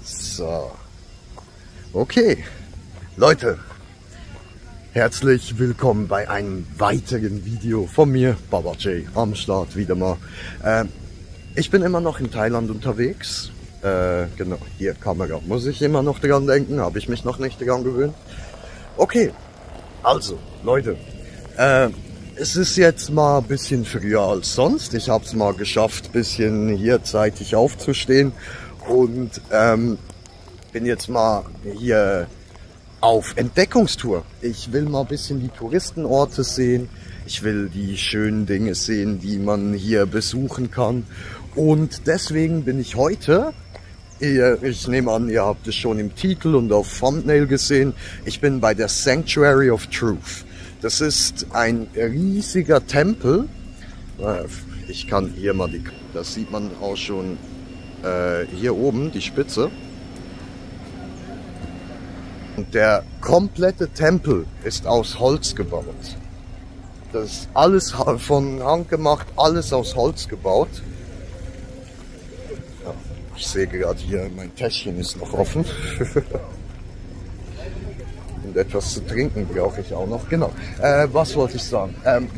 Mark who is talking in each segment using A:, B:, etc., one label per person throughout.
A: So. Okay. Leute. Herzlich willkommen bei einem weiteren Video von mir, Baba J, am Start wieder mal. Ich bin immer noch in Thailand unterwegs. Genau, hier Kamera, muss ich immer noch dran denken, habe ich mich noch nicht dran gewöhnt. Okay, also Leute, es ist jetzt mal ein bisschen früher als sonst. Ich habe es mal geschafft, ein bisschen hier zeitig aufzustehen und bin jetzt mal hier auf Entdeckungstour. Ich will mal ein bisschen die Touristenorte sehen. Ich will die schönen Dinge sehen, die man hier besuchen kann. Und deswegen bin ich heute, ich nehme an, ihr habt es schon im Titel und auf Thumbnail gesehen, ich bin bei der Sanctuary of Truth. Das ist ein riesiger Tempel. Ich kann hier mal, das sieht man auch schon hier oben, die Spitze. Und der komplette Tempel ist aus Holz gebaut. Das ist alles von Hand gemacht, alles aus Holz gebaut. Ja, ich sehe gerade hier, mein Täschchen ist noch offen. Und etwas zu trinken brauche ich auch noch. Genau. Was wollte ich sagen?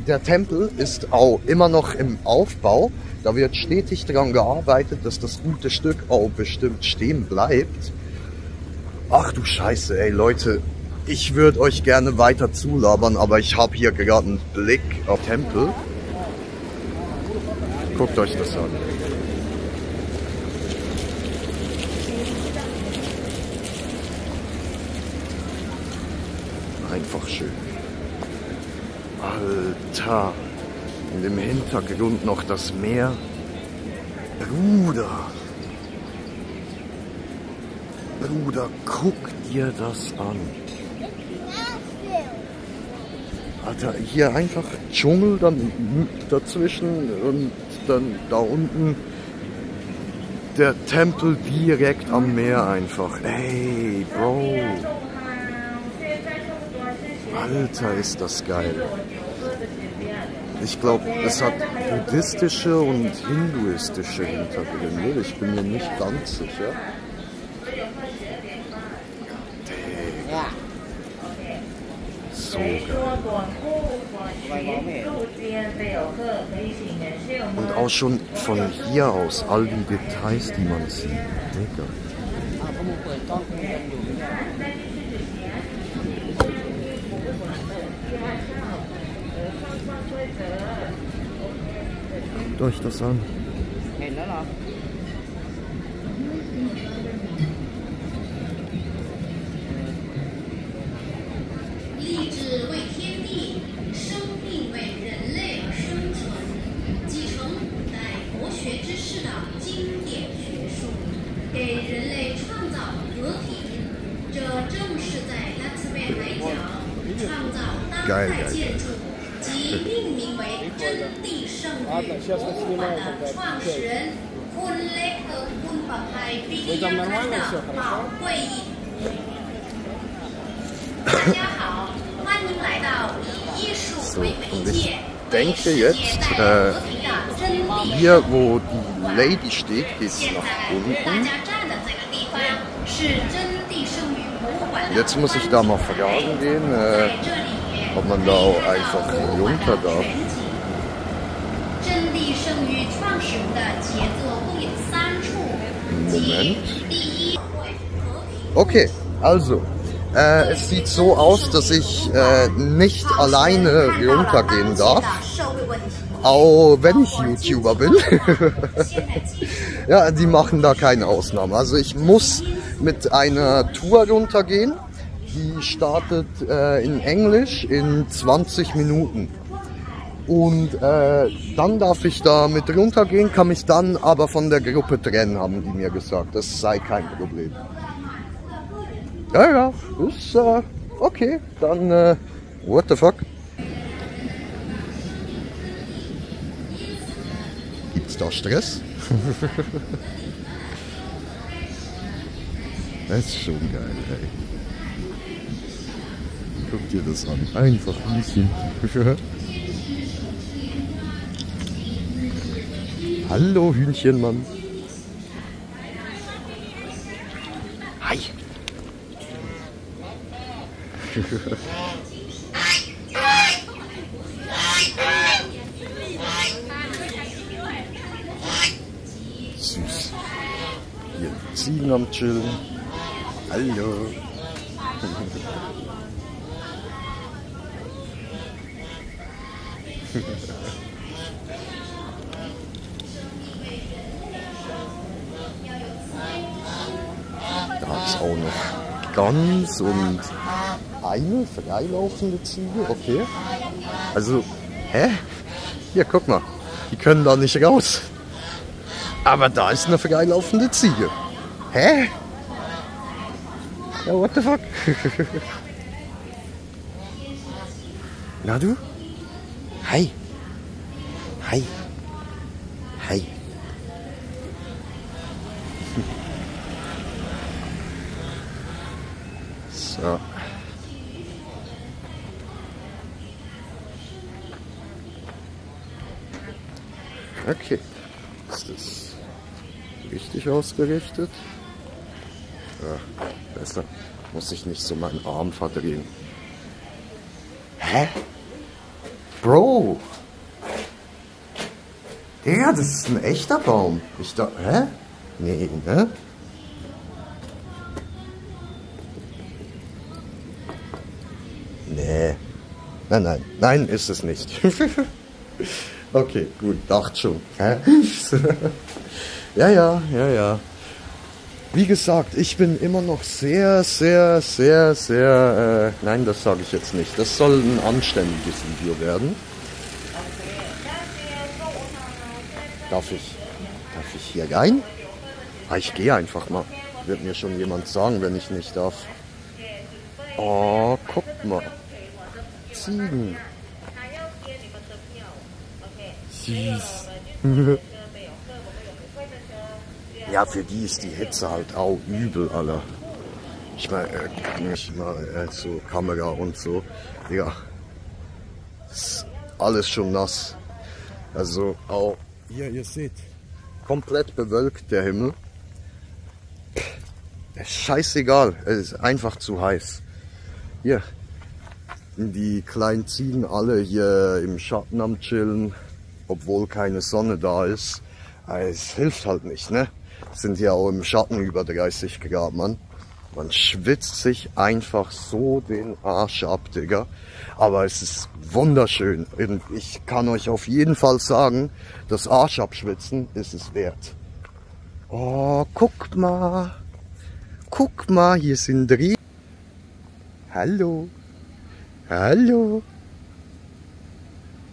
A: Der Tempel ist auch immer noch im Aufbau. Da wird stetig daran gearbeitet, dass das gute Stück auch bestimmt stehen bleibt. Ach du Scheiße, ey Leute, ich würde euch gerne weiter zulabern, aber ich habe hier gerade einen Blick auf den Tempel. Guckt euch das an. Einfach schön. Alter, in dem Hintergrund noch das Meer. Bruder, guck dir das an. Alter, hier einfach Dschungel, dann dazwischen und dann da unten der Tempel direkt am Meer einfach. Ey, Bro. Alter, ist das geil. Ich glaube, es hat buddhistische und hinduistische Hintergründe. Ich bin mir nicht ganz sicher. So geil. Und auch schon von hier aus all die Details, die man sieht. Mega. Guckt euch das an. Geil, geil, geil. So, und ich denke jetzt, hier wo die Lady steht, geht es nach unten. Jetzt muss ich da mal fragen gehen, ob man da auch einfach runter darf. Moment. Okay, also, es sieht so aus, dass ich nicht alleine runtergehen darf. Auch wenn ich YouTuber bin. Ja, die machen da keine Ausnahme. Also ich muss mit einer Tour runtergehen. Die startet in Englisch in 20 Minuten. Und dann darf ich da mit runtergehen, kann mich dann aber von der Gruppe trennen, haben die mir gesagt. Das sei kein Problem. Ja, ist okay. Dann, what the fuck? Gibt's da Stress? Das ist schon geil, ey. Guck dir das an. Einfach ein bisschen. Hallo Hühnchenmann. Hi. Süß. Hier die Ziegen am Chillen. Hallo. Da ist auch noch Gans und eine freilaufende Ziege, okay. Also, hä? Hier, guck mal, die können da nicht raus. Aber da ist eine freilaufende Ziege. Hä? Ja, what the fuck? Na du? Hi. Hi. Hi. So. Okay. Ist das richtig ausgerichtet? Ja, besser. Muss ich nicht so meinen Arm verdrehen. Hä? Bro! Digga, das ist ein echter Baum. Ich dachte, hä? Nee, ne? Nee. Nein, nein. Nein, ist es nicht. Okay, gut. Dachte schon. Hä? Ja, ja, ja, ja. Wie gesagt, ich bin immer noch sehr, nein, das sage ich jetzt nicht. Das soll ein anständiges Video werden. Darf ich hier rein? Ah, ich gehe einfach mal. Wird mir schon jemand sagen, wenn ich nicht darf. Oh, guck mal. Ziegen. Süß. Ja, für die ist die Hitze halt auch übel, Alter. Ich meine, nicht mal so Kamera und so. Digga, ist alles schon nass. Also auch hier, ihr seht, komplett bewölkt der Himmel. Scheißegal, es ist einfach zu heiß. Hier, die kleinen Ziegen alle hier im Schatten am Chillen, obwohl keine Sonne da ist. Es hilft halt nicht, ne? Sind ja auch im Schatten über 30 Grad, Mann. Man schwitzt sich einfach so den Arsch ab, Digga. Aber es ist wunderschön. Und ich kann euch auf jeden Fall sagen, das Arschabschwitzen ist es wert. Oh, guck mal. Guck mal, hier sind Reh. Hallo. Hallo.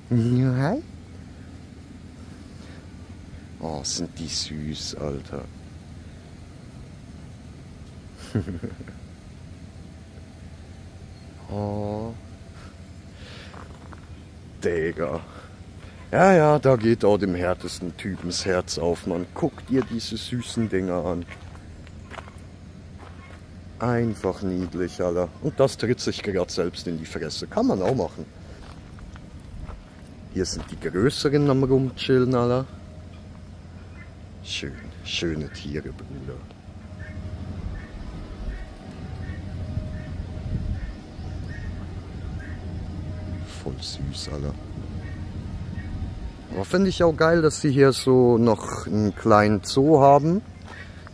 A: Ja, hi. Oh, sind die süß, Alter. Oh. Digga. Ja, ja, da geht auch dem härtesten Typen das Herz auf, man. Guck dir diese süßen Dinger an. Einfach niedlich, Alter. Und das tritt sich gerade selbst in die Fresse. Kann man auch machen. Hier sind die größeren am Rumchillen, Alter. Schön, schöne Tiere, Brüder. Voll süß, Alter. Aber finde ich auch geil, dass sie hier so noch einen kleinen Zoo haben.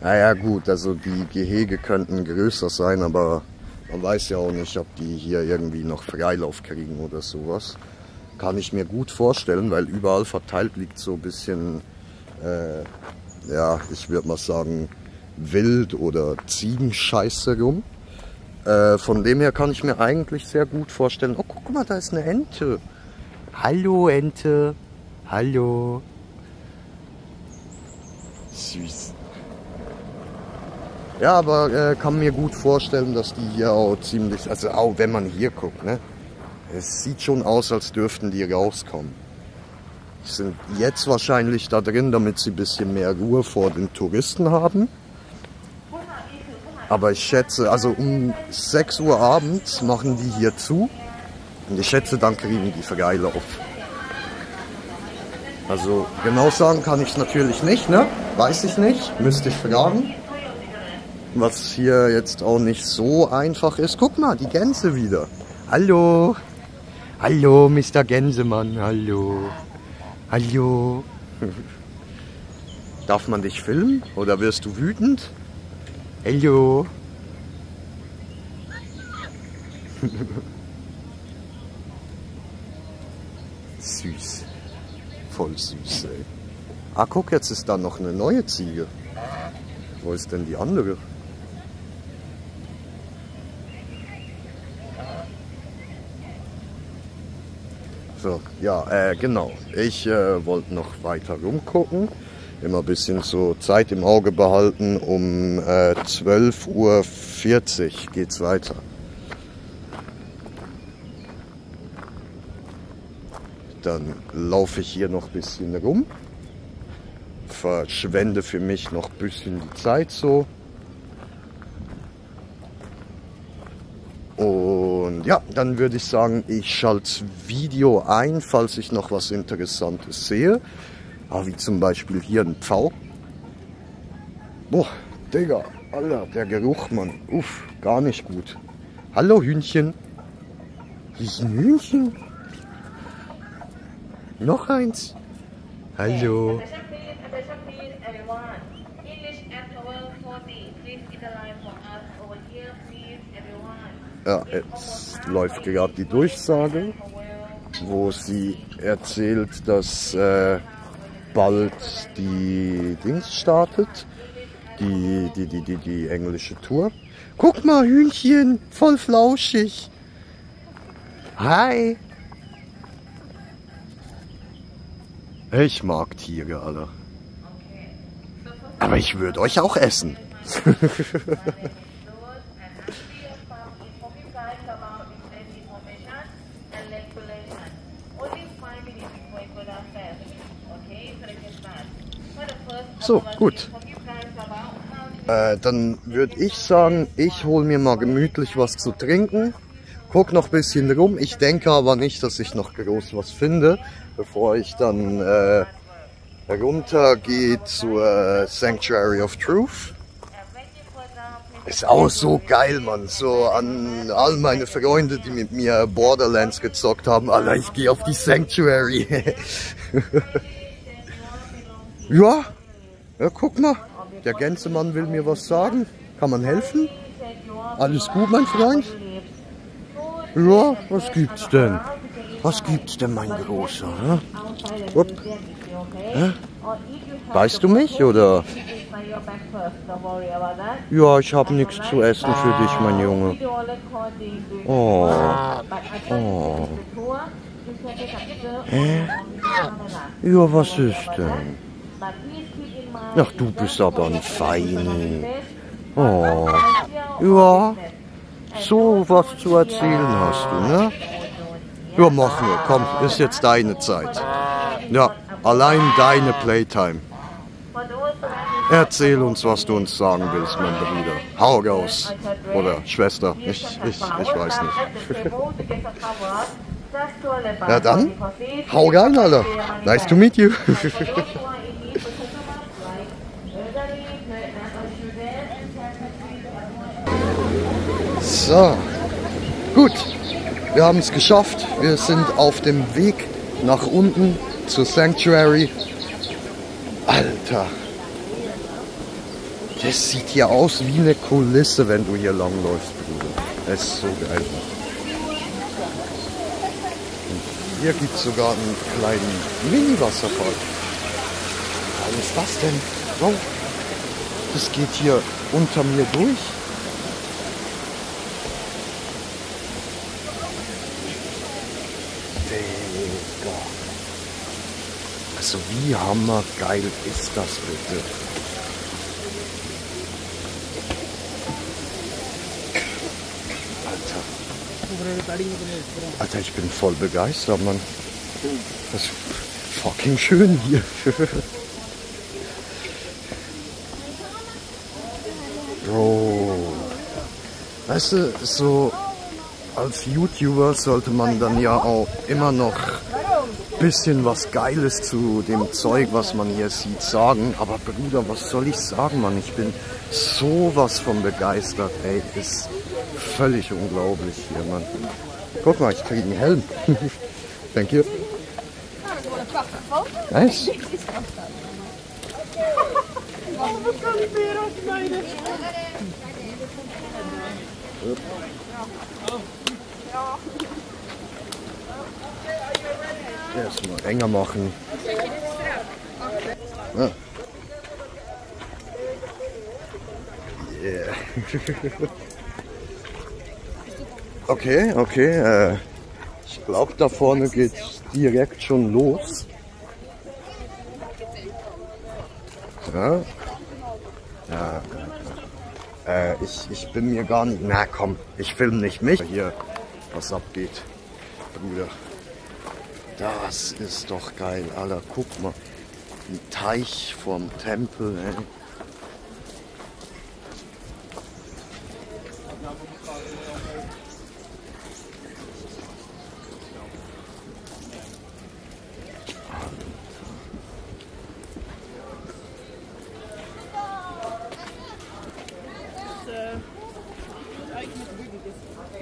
A: Naja gut, also die Gehege könnten größer sein, aber man weiß ja auch nicht, ob die hier irgendwie noch Freilauf kriegen oder sowas. Kann ich mir gut vorstellen, weil überall verteilt liegt so ein bisschen, ja, ich würde mal sagen, Wild- oder Ziegenscheiße rum. Von dem her kann ich mir eigentlich sehr gut vorstellen. Oh, guck mal, da ist eine Ente. Hallo, Ente. Hallo. Süß. Ja, aber kann mir gut vorstellen, dass die hier auch ziemlich, also auch wenn man hier guckt, ne? Es sieht schon aus, als dürften die rauskommen. Die sind jetzt wahrscheinlich da drin, damit sie ein bisschen mehr Ruhe vor den Touristen haben. Aber ich schätze, also um 6 Uhr abends machen die hier zu. Und ich schätze, dann kriegen die Freilauf. Also genau sagen kann ich es natürlich nicht, ne? Weiß ich nicht, müsste ich fragen. Was hier jetzt auch nicht so einfach ist. Guck mal, die Gänse wieder. Hallo. Hallo, Mr. Gänsemann. Hallo. Hallo. Darf man dich filmen oder wirst du wütend? Hallo. Süß. Voll süß, ey. Ah, guck, jetzt ist da noch eine neue Ziege. Wo ist denn die andere? So, ja, genau. Ich wollte noch weiter rumgucken. Immer ein bisschen so Zeit im Auge behalten. Um 12:40 Uhr geht's weiter. Dann laufe ich hier noch ein bisschen rum. Verschwende für mich noch ein bisschen die Zeit so. Und ja, dann würde ich sagen, ich schalte das Video ein, falls ich noch was Interessantes sehe. Ah, wie zum Beispiel hier ein Pfau. Boah, Digga, Alter, der Geruch, Mann. Uff, gar nicht gut. Hallo Hühnchen. Hier ist ein Hühnchen. Noch eins. Hallo. Ja, jetzt läuft gerade die Durchsage, wo sie erzählt, dass bald die Dings startet, die englische Tour. Guck mal, Hühnchen, voll flauschig. Hi. Ich mag Tiere, Alter. Aber ich würde euch auch essen. So, gut. Dann würde ich sagen, ich hole mir mal gemütlich was zu trinken. Guck noch ein bisschen rum. Ich denke aber nicht, dass ich noch groß was finde, bevor ich dann runtergehe zur Sanctuary of Truth. Ist auch so geil, Mann. So an all meine Freunde, die mit mir Borderlands gezockt haben. Alter, ich gehe auf die Sanctuary. Ja. Ja, guck mal, der Gänsemann will mir was sagen. Kann man helfen? Alles gut, mein Freund? Ja, was gibt's denn? Was gibt's denn, mein Großer? Weißt du mich, oder? Ja, ich habe nichts zu essen für dich, mein Junge. Oh. Oh. Ja, was ist denn? Ach, du bist aber ein Feini. Oh. Ja. So was zu erzählen hast du, ne? Ja, mach nur. Komm, ist jetzt deine Zeit. Ja, allein deine Playtime. Erzähl uns, was du uns sagen willst, mein Bruder. Hau raus. Oder Schwester. Ich weiß nicht. Ja dann, hau rein, Alter. Nice to meet you. So, gut, wir haben es geschafft. Wir sind auf dem Weg nach unten zur Sanctuary. Alter, das sieht hier aus wie eine Kulisse, wenn du hier langläufst, Bruder. Das ist so geil. Und hier gibt es sogar einen kleinen Mini-Wasserfall. Was ist das denn? Wow. Das geht hier unter mir durch. Also wie hammergeil ist das bitte? Alter, ich bin voll begeistert, Mann. Das ist fucking schön hier. Bro. Weißt du, so als YouTuber sollte man dann ja auch immer noch bisschen was Geiles zu dem Zeug, was man hier sieht, sagen. Aber Bruder, was soll ich sagen, Mann? Ich bin sowas von begeistert, ey. Ist völlig unglaublich hier, Mann. Guck mal, ich kriege einen Helm. Thank you. Nice. Erstmal enger machen. Ah. Yeah. Okay, okay. Ich glaube, da vorne geht's direkt schon los. Ja. Ja. Ich bin mir gar nicht... Na komm, ich filme nicht mich. Hier, was abgeht, Bruder. Das ist doch geil, Alter. Guck mal. Ein Teich vorm Tempel, ey.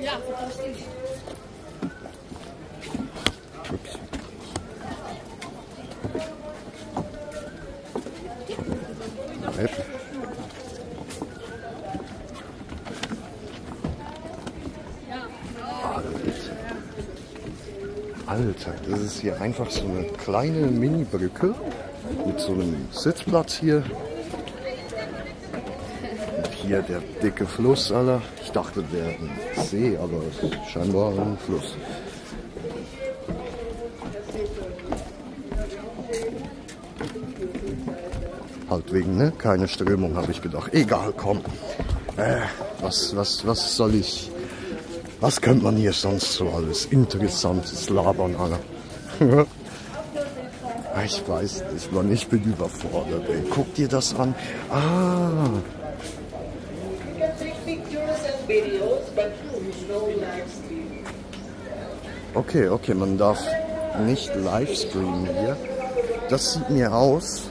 B: Ja, fantastisch.
A: Ups. Alter, das ist hier einfach so eine kleine Mini-Brücke mit so einem Sitzplatz hier. Und hier der dicke Fluss, Alter. Ich dachte, der wäre ein See, aber es ist scheinbar ein Fluss. Halt wegen, ne? Keine Strömung, habe ich gedacht. Egal, komm. Was soll ich... Was könnte man hier sonst so alles Interessantes labern, Alter? Ich weiß nicht, Mann, ich bin überfordert, ey. Guck dir das an. Ah. Okay, okay, man darf nicht livestreamen hier. Das sieht mir aus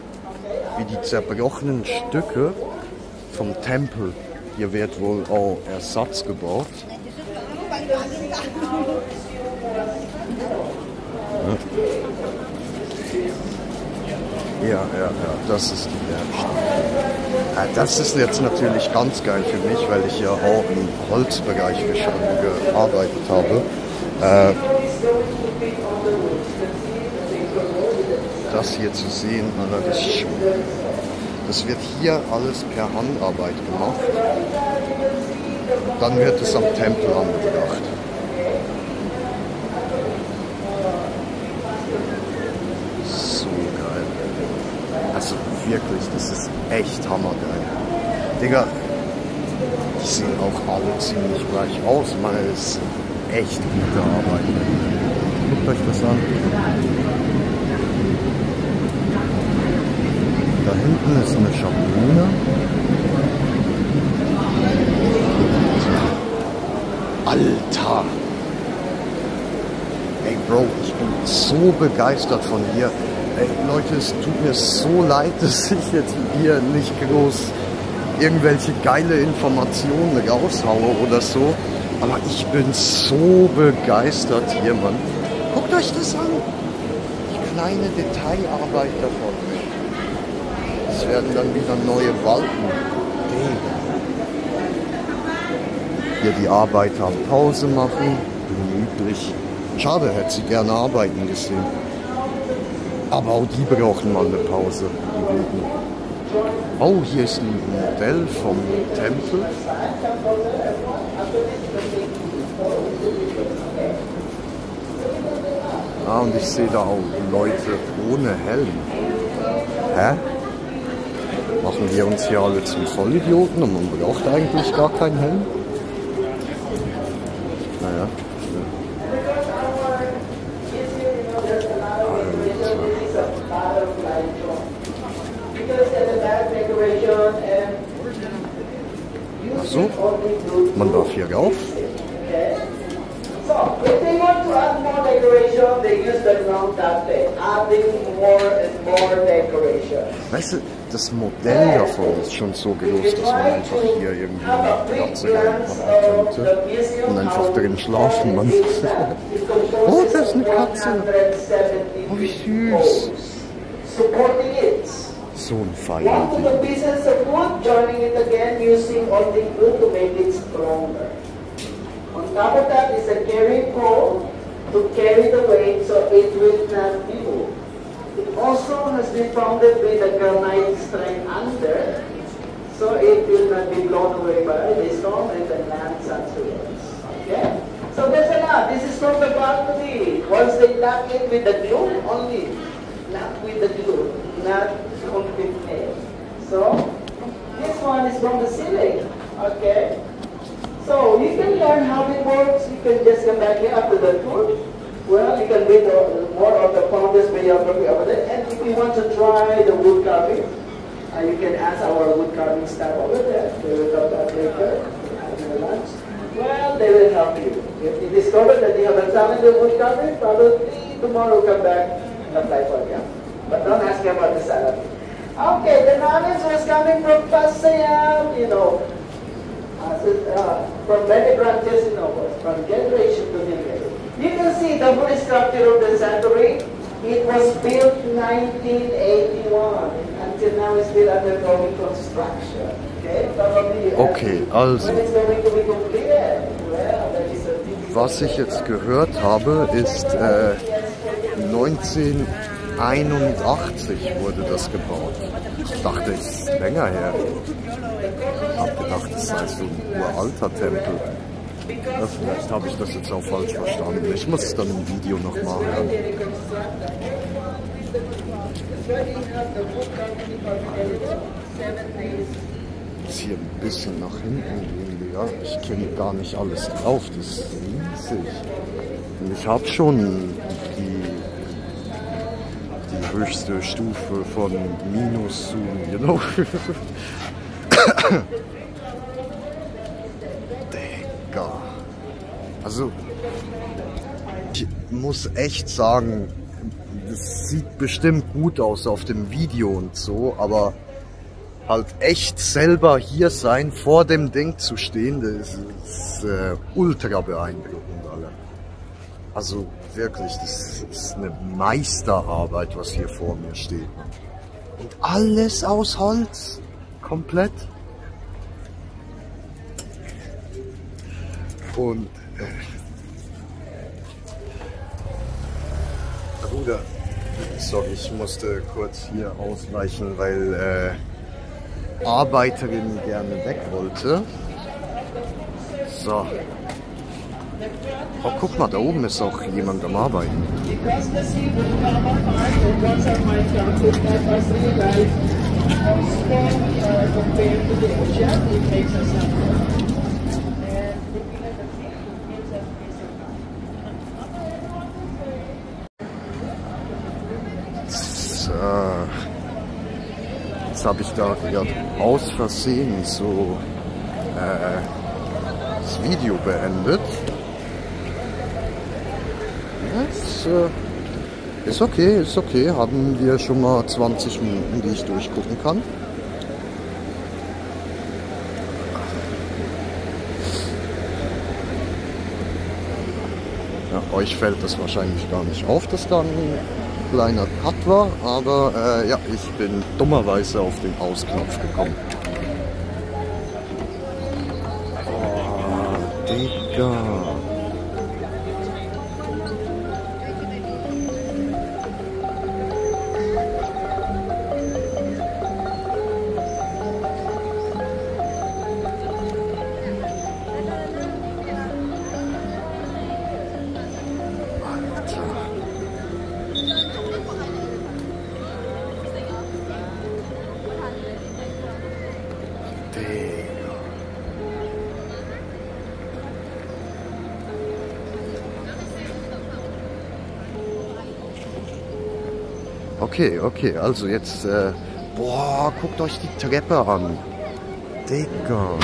A: wie die zerbrochenen Stücke vom Tempel. Hier wird wohl auch Ersatz gebaut. Ja, das ist die Werkstatt. Ja, das ist jetzt natürlich ganz geil für mich, weil ich ja auch im Holzbereich schon gearbeitet habe. Das hier zu sehen, das ist schon. Das wird hier alles per Handarbeit gemacht. Dann wird es am Tempel angebracht. So geil. Also wirklich, das ist echt hammergeil. Digga, die sehen auch alle ziemlich gleich aus. Man, ist echt gute Arbeit. Guckt euch das an. Da hinten ist eine Schablone. Alter! Ey Bro, ich bin so begeistert von hier. Ey Leute, es tut mir so leid, dass ich jetzt hier nicht groß irgendwelche geile Informationen raushaue oder so. Aber ich bin so begeistert hier, Mann. Guckt euch das an. Die kleine Detailarbeit davon. Es werden dann wieder neue Balken. Hier die Arbeiter Pause machen. Gemütlich. Schade, hätte sie gerne arbeiten gesehen. Aber auch die brauchen mal eine Pause. Die Guten. Oh, hier ist ein Modell vom Tempel. Ah, und ich sehe da auch Leute ohne Helm. Hä? Machen wir uns hier alle zum Vollidioten und man braucht eigentlich gar keinen Helm? Naja. Ach so, man darf hier rauf.
C: decoration, they use the ground tapete, adding more and more decoration.
A: Weißt du, das Modell davon ist schon so groß, dass man einfach hier irgendwie eine Katze reinpacken könnte und einfach drin schlafen. Man. Oh, das ist eine Katze. Oh, wie süß. So ein Pfeil.
C: One to the pieces of wood, joining it again using only glue to make it stronger. On top of that is a carrying pole to carry the weight so it will not be moved. It also has been founded with a granite strength under, so it will not be blown away by the storm and the land afterwards. Okay? So there's a lot. This is from the balcony. Once they lock it with the glue, only not with the glue, not concrete nail. So this one is from the ceiling. Okay? So you can learn how it works. You can just come back here after the tour. Well, you can read more of the founder's biography over there. And if you want to try the wood carving, you can ask our wood carving staff over there. They will come back later after lunch. Well, they will help you. If you discover that you have examined the wood carving, probably tomorrow come back and apply for a job. But don't ask me about the salary. Okay, the knowledge was coming from Pasayam, from many branches, from generation to generation. You can see the whole structure of the sanctuary. It was built 1981. Until now it's still undergoing construction.
A: Okay, also, was ich jetzt gehört habe, ist 1981 wurde das gebaut. Ich dachte, es ist länger her. Ich habe gedacht, es sei so ein uralter Tempel. Ja, vielleicht habe ich das jetzt auch falsch verstanden. Ich muss es dann im Video nochmal hören. Jetzt hier ein bisschen nach hinten gehen, ja. Ich kenne gar nicht alles drauf, das ist riesig. Und ich habe schon die höchste Stufe von Minus-Zoom, Digga. Also, ich muss echt sagen, das sieht bestimmt gut aus auf dem Video und so, aber halt echt selber hier sein, vor dem Ding zu stehen, das ist ultra beeindruckend, Alter. Also wirklich, das ist eine Meisterarbeit, was hier vor mir steht. Und alles aus Holz, komplett. Und Bruder, sorry, ich musste kurz hier ausweichen, weil Arbeiterin gerne weg wollte. So. Oh, guck mal, da oben ist auch jemand am Arbeiten. So. Jetzt habe ich da gerade aus Versehen so das Video beendet. Ist okay, ist okay. Haben wir schon mal 20 Minuten, die ich durchgucken kann. Ja, euch fällt das wahrscheinlich gar nicht auf, dass da ein kleiner Cut war, aber ja, ich bin dummerweise auf den Ausknopf gekommen. Oh, Digga. Okay, okay, also jetzt, boah, guckt euch die Treppe an. Digga.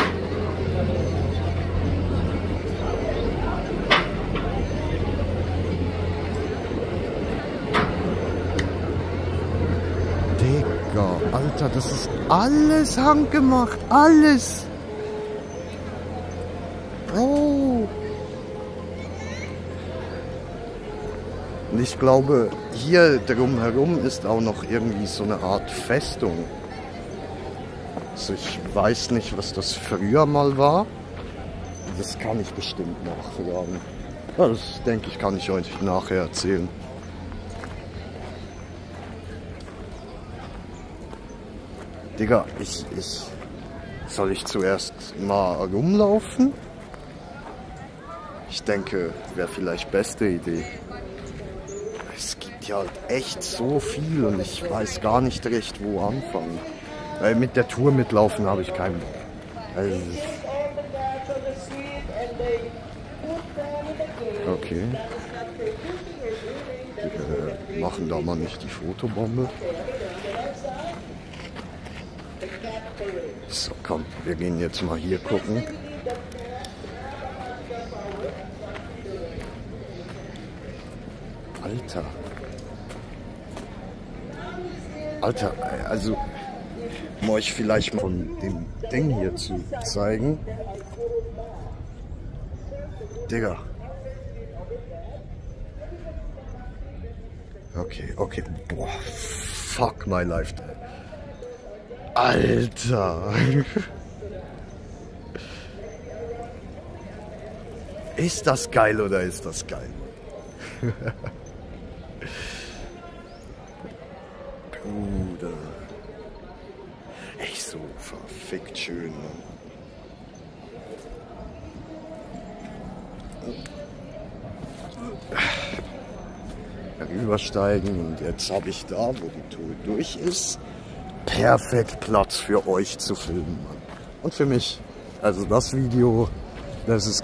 A: Digga, Alter, das ist alles handgemacht. Alles. Bro. Und ich glaube, hier drumherum ist auch noch irgendwie so eine Art Festung. Also ich weiß nicht, was das früher mal war. Das kann ich bestimmt nachfragen. Das denke ich, kann ich euch nachher erzählen. Digga, soll ich zuerst mal rumlaufen? Ich denke, wäre vielleicht beste Idee. Es gibt ja halt echt so viel und ich weiß gar nicht recht, wo anfangen. Weil mit der Tour mitlaufen habe ich keinen Bock. Also, okay. Wir machen da mal nicht die Fotobombe. So, komm, wir gehen jetzt mal hier gucken. Alter. Alter, also, um euch vielleicht mal von dem Ding hier zu zeigen. Digga. Okay, okay. Boah, fuck my life. Alter. Ist das geil oder ist das geil? Bruder. Echt so verfickt schön. Rübersteigen und jetzt habe ich da, wo die Tour durch ist, perfekt Platz für euch zu filmen. Und für mich. Also das Video, das ist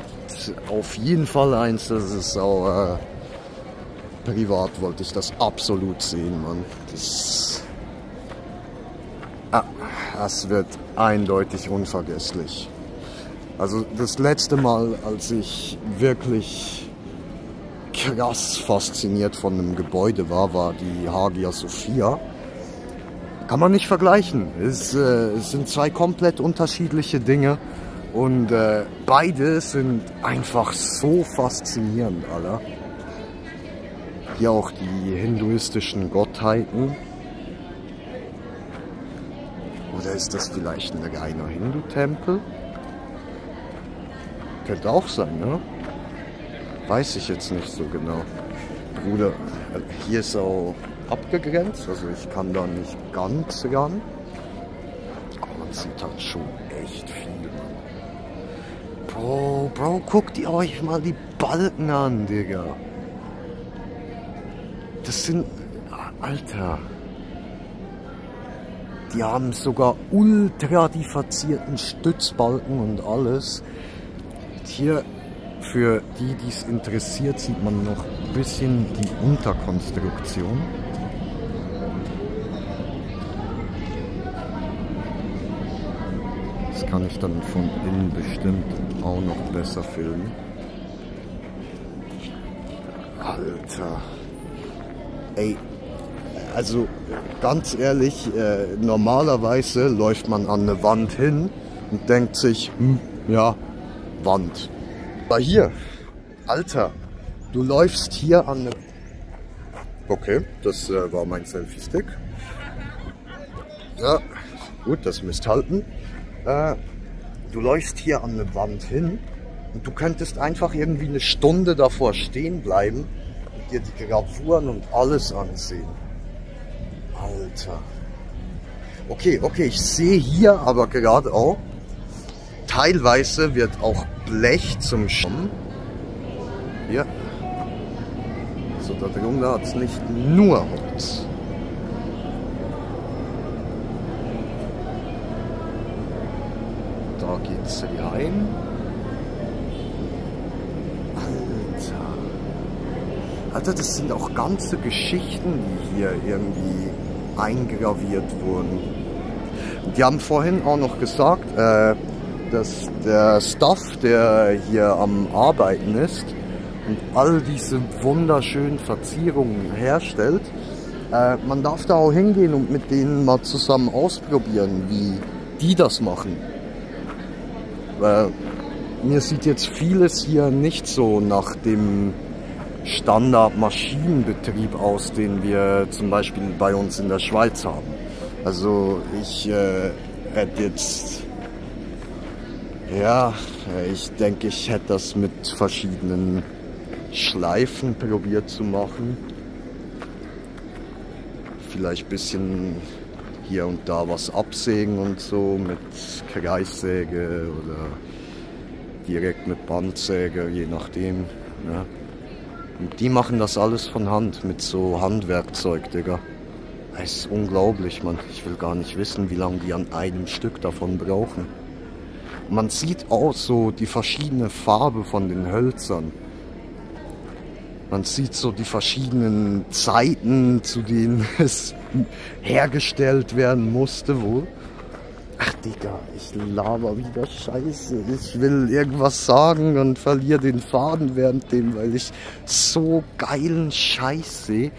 A: auf jeden Fall eins, das ist auch privat wollte ich das absolut sehen, Mann. Das wird eindeutig unvergesslich. Also das letzte Mal, als ich wirklich krass fasziniert von einem Gebäude war die Hagia Sophia. Kann man nicht vergleichen. Es sind zwei komplett unterschiedliche Dinge und beide sind einfach so faszinierend, Alter. Hier auch die hinduistischen Gottheiten. Oder ist das vielleicht ein reiner Hindu-Tempel? Könnte auch sein, ne? Weiß ich jetzt nicht so genau. Bruder, hier ist auch abgegrenzt, also ich kann da nicht ganz ran. Aber man sieht halt schon echt viel, Mann. Bro, guckt ihr euch mal die Balken an, Digga. Das sind... Alter. Die haben sogar ultra die verzierten Stützbalken und alles. Und hier, für die es interessiert, sieht man noch ein bisschen die Unterkonstruktion. Das kann ich dann von innen bestimmt auch noch besser filmen. Alter. Ey, also ganz ehrlich, normalerweise läuft man an eine Wand hin und denkt sich, ja, Wand. Aber hier, Alter, du läufst hier an eine... Okay, das war mein Selfie-Stick. Ja, gut, das müsst halten. Du läufst hier an eine Wand hin und du könntest einfach irgendwie eine Stunde davor stehen bleiben und dir die Gravuren und alles ansehen. Alter. Okay, ich sehe hier aber gerade auch, teilweise wird auch Blech zum Schirm. Hier. So, da drunter hat es nicht nur Holz. Da geht's rein. Alter, das sind auch ganze Geschichten, die hier irgendwie eingraviert wurden. Die haben vorhin auch noch gesagt, dass der Staff, der hier am Arbeiten ist und all diese wunderschönen Verzierungen herstellt, Man darf da auch hingehen und mit denen mal zusammen ausprobieren, wie die das machen. Mir sieht jetzt vieles hier nicht so nach dem Standard-Maschinenbetrieb aus, den wir zum Beispiel bei uns in der Schweiz haben. Also ich hätte jetzt, ja, ich denke, ich hätte das mit verschiedenen Schleifen probiert zu machen. Vielleicht ein bisschen hier und da was absägen und so mit Kreissäge oder direkt mit Bandsäge, je nachdem. Ne? Und die machen das alles von Hand mit so Handwerkzeug, Digga. Es ist unglaublich, man. Ich will gar nicht wissen, wie lange die an einem Stück davon brauchen. Man sieht auch so die verschiedene Farbe von den Hölzern. Man sieht so die verschiedenen Zeiten, zu denen es hergestellt werden musste, wohl. Ach Digga, ich laber wieder Scheiße. Ich will irgendwas sagen und verliere den Faden währenddem, weil ich so geilen Scheiß sehe.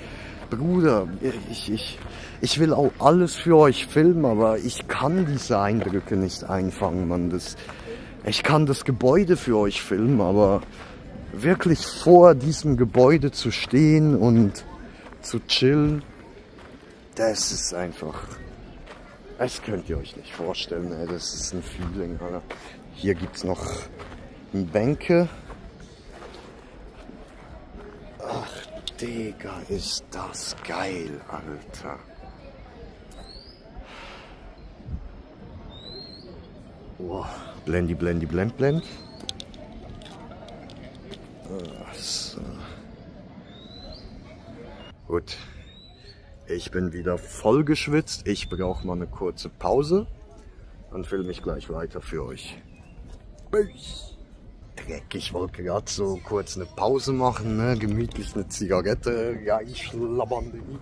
A: Bruder, ich will auch alles für euch filmen, aber ich kann diese Eindrücke nicht einfangen, Mann. Ich kann das Gebäude für euch filmen, aber wirklich vor diesem Gebäude zu stehen und zu chillen, das ist einfach, das könnt ihr euch nicht vorstellen, ey. Das ist ein Feeling, Alter. Hier gibt's noch Bänke. Ach, Digga, ist das geil, Alter. Wow. Blendi, blendi, blend, blend. So. Gut, ich bin wieder voll geschwitzt. Ich brauche mal eine kurze Pause und filme mich gleich weiter für euch. Dreck, ich wollte gerade so kurz eine Pause machen, ne? Gemütlich eine Zigarette reinschlabbern.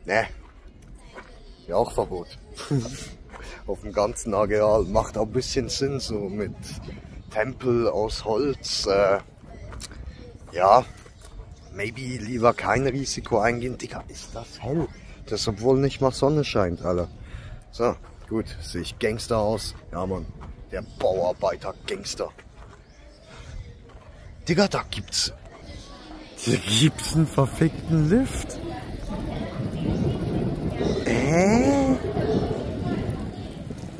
A: Ne, Rauchverbot. Auf dem ganzen Areal. Macht auch ein bisschen Sinn, so mit Tempel aus Holz. Ja, maybe lieber kein Risiko eingehen. Digga, ist das hell. Das, obwohl nicht mal Sonne scheint, Alter. So, gut, sehe ich Gangster aus. Ja, Mann, der Bauarbeiter-Gangster. Digga, da gibt's einen verfickten Lift.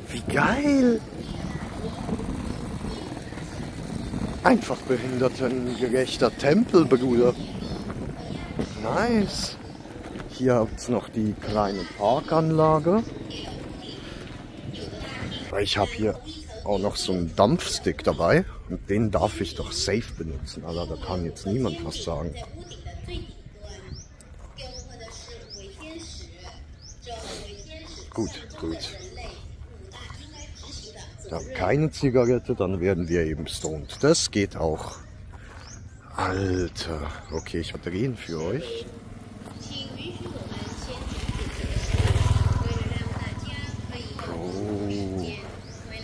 A: Wie geil. Einfach behindertengerechter Tempel, Bruder. Nice. Hier habt ihr noch die kleine Parkanlage. Ich habe hier auch noch so einen Dampfstick dabei. Und den darf ich doch safe benutzen. Alter, da kann jetzt niemand was sagen. Gut, gut. Dann keine Zigarette, dann werden wir eben stoned. Das geht auch. Alter. Okay, ich werde drehen für euch. Oh.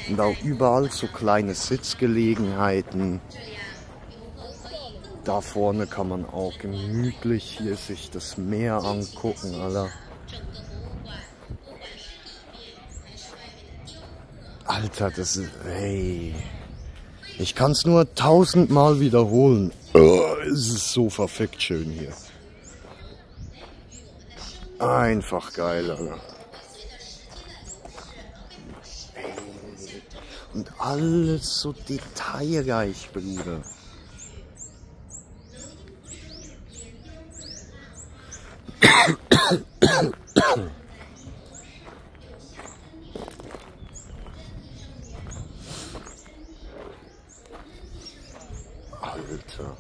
A: Und auch überall so kleine Sitzgelegenheiten. Da vorne kann man auch gemütlich hier sich das Meer angucken, Alter. Alter, das ist, hey, ich kann es nur 1000-mal wiederholen. Es ist so verfickt schön hier. Einfach geil, Alter. Und alles so detailreich, Bruder. Alter.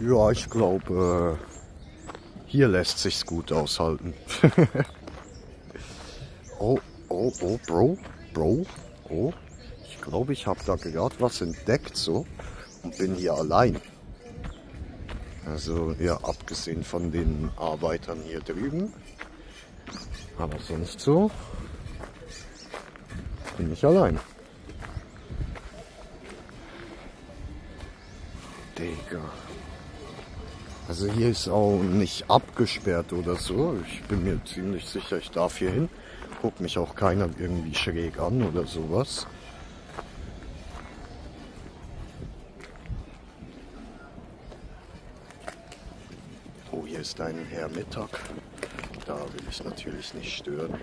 A: Ja, ich glaube, hier lässt sich's gut aushalten. Oh, Bro. Oh, ich glaube, ich habe da gerade was entdeckt so und bin hier allein. Also, ja, abgesehen von den Arbeitern hier drüben. Aber sonst so bin ich allein. Digga. Also hier ist auch nicht abgesperrt oder so. Ich bin mir ziemlich sicher, ich darf hier hin. Guckt mich auch keiner irgendwie schräg an oder sowas. Oh, hier ist ein Herr Mittag. Da will ich natürlich nicht stören.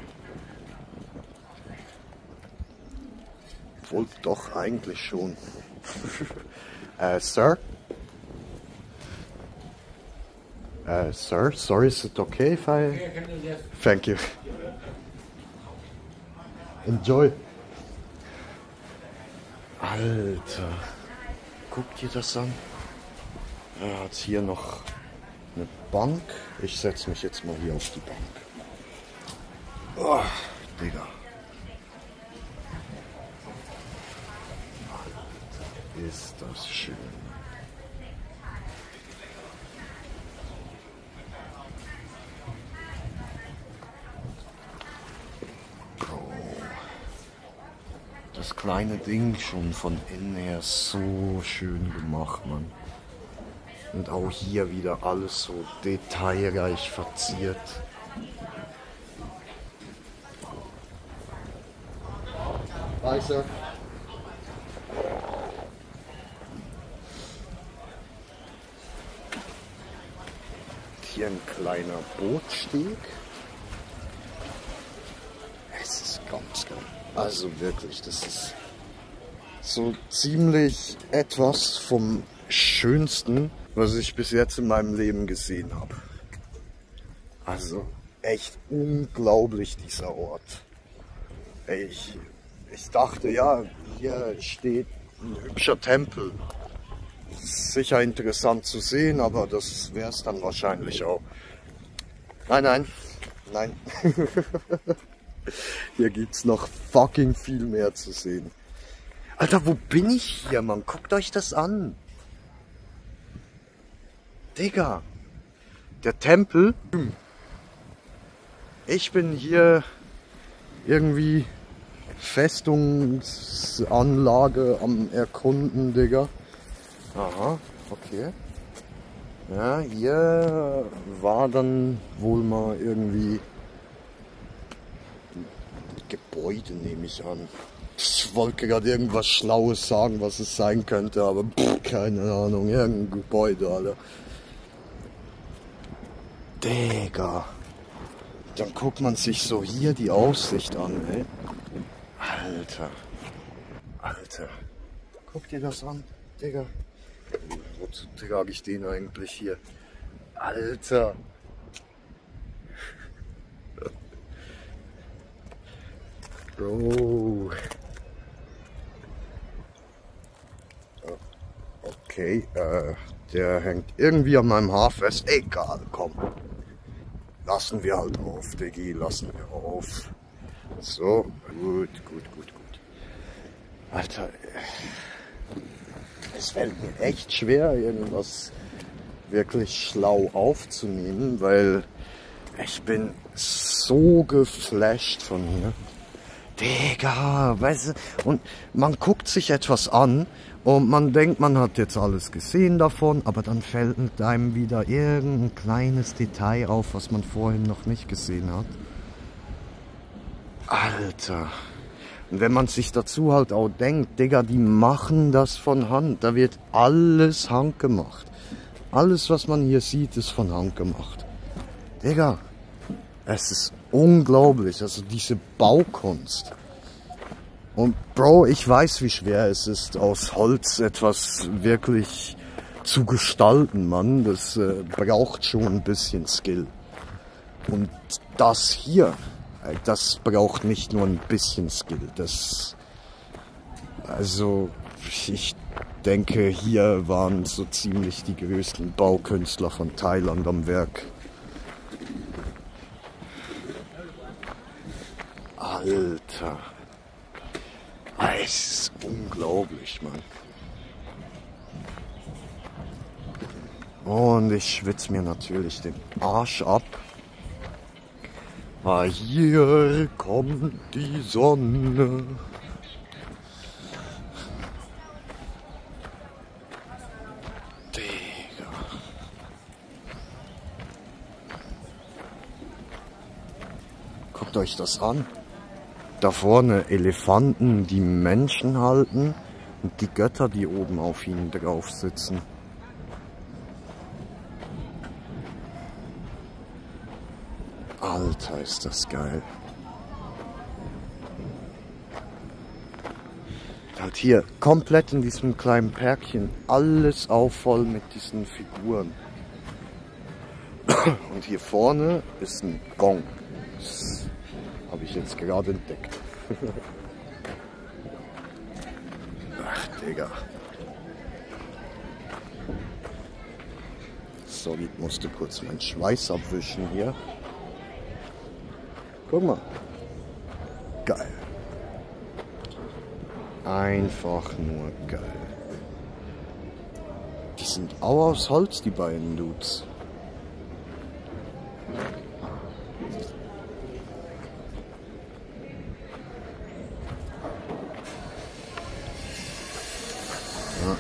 A: Obwohl doch eigentlich schon. Sir? Sir, sorry, is it okay if I... Thank you. Enjoy. Alter, guck dir das an. Er hat hier noch eine Bank. Ich setze mich jetzt mal hier auf die Bank. Oh, Digga. Alter, ist das schön. Das kleine Ding schon von innen her so schön gemacht, Mann. Und auch hier wieder alles so detailreich verziert. Hi, Sir. Hier ein kleiner Bootsteg. Es ist ganz geil. Also wirklich, das ist so ziemlich etwas vom Schönsten, was ich bis jetzt in meinem Leben gesehen habe. Also echt unglaublich, dieser Ort. Ich dachte, ja, hier steht ein hübscher Tempel. Sicher interessant zu sehen, aber das wäre es dann wahrscheinlich auch. Nein. Hier gibt's noch fucking viel mehr zu sehen. Alter, wo bin ich hier, Mann? Guckt euch das an. Digga. Der Tempel. Ich bin hier irgendwie Festungsanlage am Erkunden, Digga. Aha, okay. Ja, hier war dann wohl mal irgendwie Gebäude, nehme ich an. Ich wollte gerade irgendwas Schlaues sagen, was es sein könnte, aber keine Ahnung, irgendein Gebäude, Alter. Digga. Dann guckt man sich so hier die Aussicht an, ey. Alter. Guck dir das an, Digga. Wozu trage ich den eigentlich hier? Alter. Bro. Okay, der hängt irgendwie an meinem Haar fest. Egal, komm. Lassen wir halt auf, Diggi, lassen wir auf. So, gut. Alter, es fällt mir echt schwer, irgendwas wirklich schlau aufzunehmen, weil ich bin so geflasht von hier. Digga, weißt du, und man guckt sich etwas an und man denkt, man hat jetzt alles gesehen davon, aber dann fällt einem wieder irgendein kleines Detail auf, was man vorhin noch nicht gesehen hat. Alter. Und wenn man sich dazu halt auch denkt, Digga, die machen das von Hand, da wird alles handgemacht. Alles, was man hier sieht, ist von Hand gemacht. Digga, es ist unglaublich, also diese Baukunst. Und Bro, ich weiß, wie schwer es ist, aus Holz etwas wirklich zu gestalten, Mann. Das braucht schon ein bisschen Skill. Und das hier, das braucht nicht nur ein bisschen Skill. Also, ich denke, hier waren so ziemlich die größten Baukünstler von Thailand am Werk. Alter. Es ist unglaublich, Mann. Und ich schwitze mir natürlich den Arsch ab. Weil hier kommt die Sonne. Digga. Guckt euch das an. Da vorne Elefanten, die Menschen halten und die Götter, die oben auf ihnen drauf sitzen. Alter, ist das geil. Halt hier komplett in diesem kleinen Pärkchen alles auf voll mit diesen Figuren. Und hier vorne ist ein Gong. Das habe ich jetzt gerade entdeckt. Ach, Digga. Sorry, ich musste kurz meinen Schweiß abwischen hier. Guck mal. Geil. Einfach nur geil. Die sind auch aus Holz, die beiden Dudes. Ja,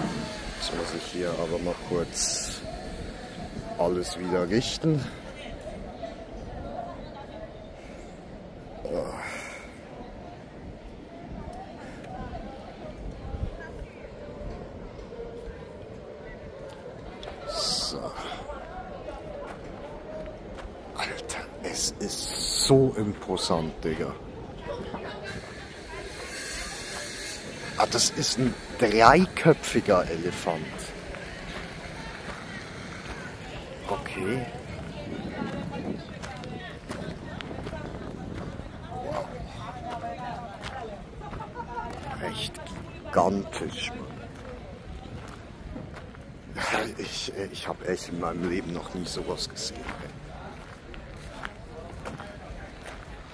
A: jetzt muss ich hier aber mal kurz alles wieder richten. Alter, es ist so imposant, Digga. Ah, das ist ein dreiköpfiger Elefant. Okay. Wow. Echt gigantisch, Mann. Ich habe echt in meinem Leben noch nie sowas gesehen.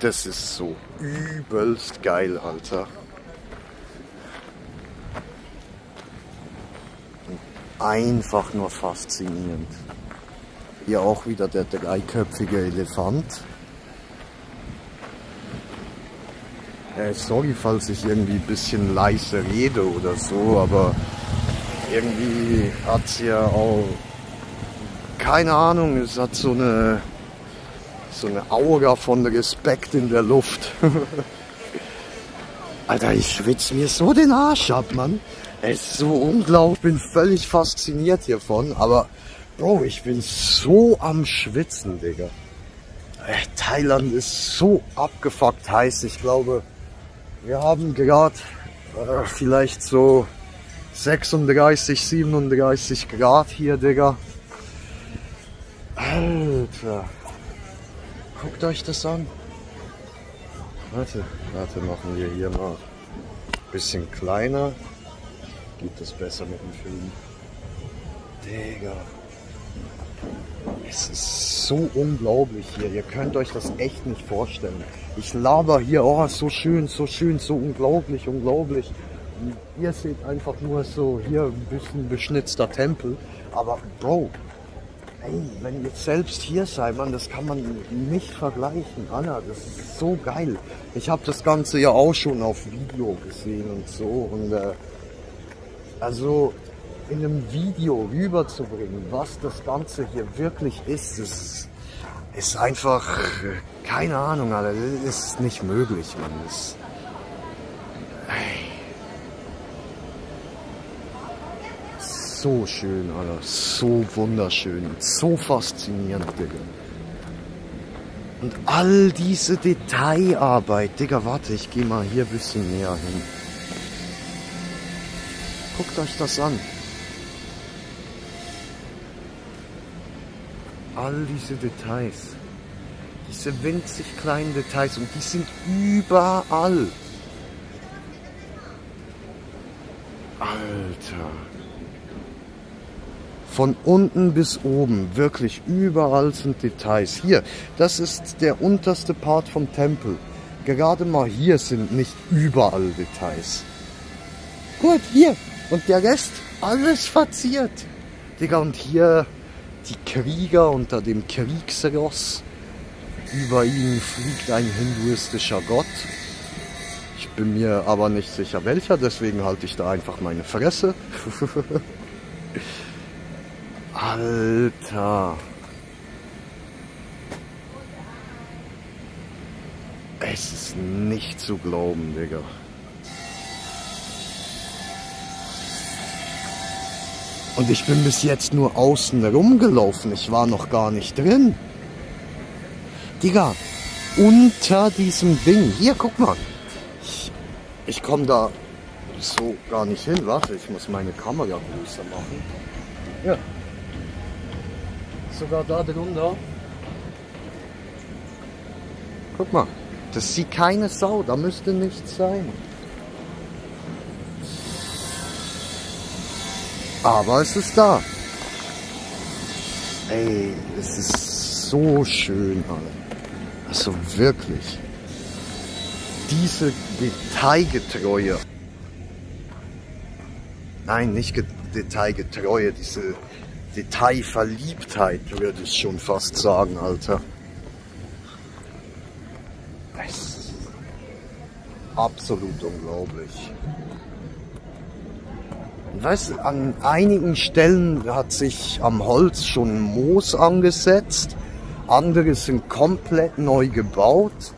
A: Das ist so übelst geil, Alter. Und einfach nur faszinierend. Hier auch wieder der dreiköpfige Elefant. Sorry, falls ich irgendwie ein bisschen leise rede oder so, aber irgendwie hat es ja auch, keine Ahnung, es hat so eine Aura von Respekt in der Luft. Alter, ich schwitze mir so den Arsch ab, Mann. Es ist so unglaublich, ich bin völlig fasziniert hiervon, aber Bro, ich bin so am Schwitzen, Digga. Thailand ist so abgefuckt heiß, ich glaube, wir haben gerade vielleicht so 36, 37 Grad hier, Digga. Alter. Guckt euch das an. Warte, machen wir hier mal ein bisschen kleiner. Geht das besser mit dem Film? Digga. Es ist so unglaublich hier. Ihr könnt euch das echt nicht vorstellen. Ich laber hier, oh, so schön, so unglaublich. Und ihr seht einfach nur so hier ein bisschen beschnitzter Tempel. Aber Bro, ey, wenn ihr selbst hier seid, man, das kann man nicht vergleichen. Alter, das ist so geil. Ich habe das Ganze ja auch schon auf Video gesehen und so. Und also in einem Video rüberzubringen, was das Ganze hier wirklich ist, das ist einfach, keine Ahnung, Alter, das ist nicht möglich, man. Das, so schön, Alter, so wunderschön, so faszinierend, Digga. Und all diese Detailarbeit, Digga, warte, ich gehe mal hier ein bisschen näher hin. Guckt euch das an. All diese Details, diese winzig kleinen Details, und die sind überall. Alter. Von unten bis oben, wirklich überall sind Details. Hier, das ist der unterste Part vom Tempel. Gerade mal hier sind nicht überall Details. Gut, hier. Und der Rest, alles verziert. Digga, und hier die Krieger unter dem Kriegsross. Über ihnen fliegt ein hinduistischer Gott. Ich bin mir aber nicht sicher welcher, deswegen halte ich da einfach meine Fresse. Alter. Es ist nicht zu glauben, Digga. Und ich bin bis jetzt nur außen rumgelaufen. Ich war noch gar nicht drin. Digga, unter diesem Ding. Hier, guck mal. Ich komme da so gar nicht hin. Warte, ich muss meine Kamera größer machen. Ja. Sogar da drunter. Guck mal. Das sieht keine Sau. Da müsste nichts sein. Aber es ist da. Ey, es ist so schön, Alter. Also wirklich. Diese Detailgetreue. Nein, nicht Detailgetreue, diese Detailverliebtheit, würde ich schon fast sagen, Alter. Das ist absolut unglaublich. Weißt du, an einigen Stellen hat sich am Holz schon Moos angesetzt, andere sind komplett neu gebaut.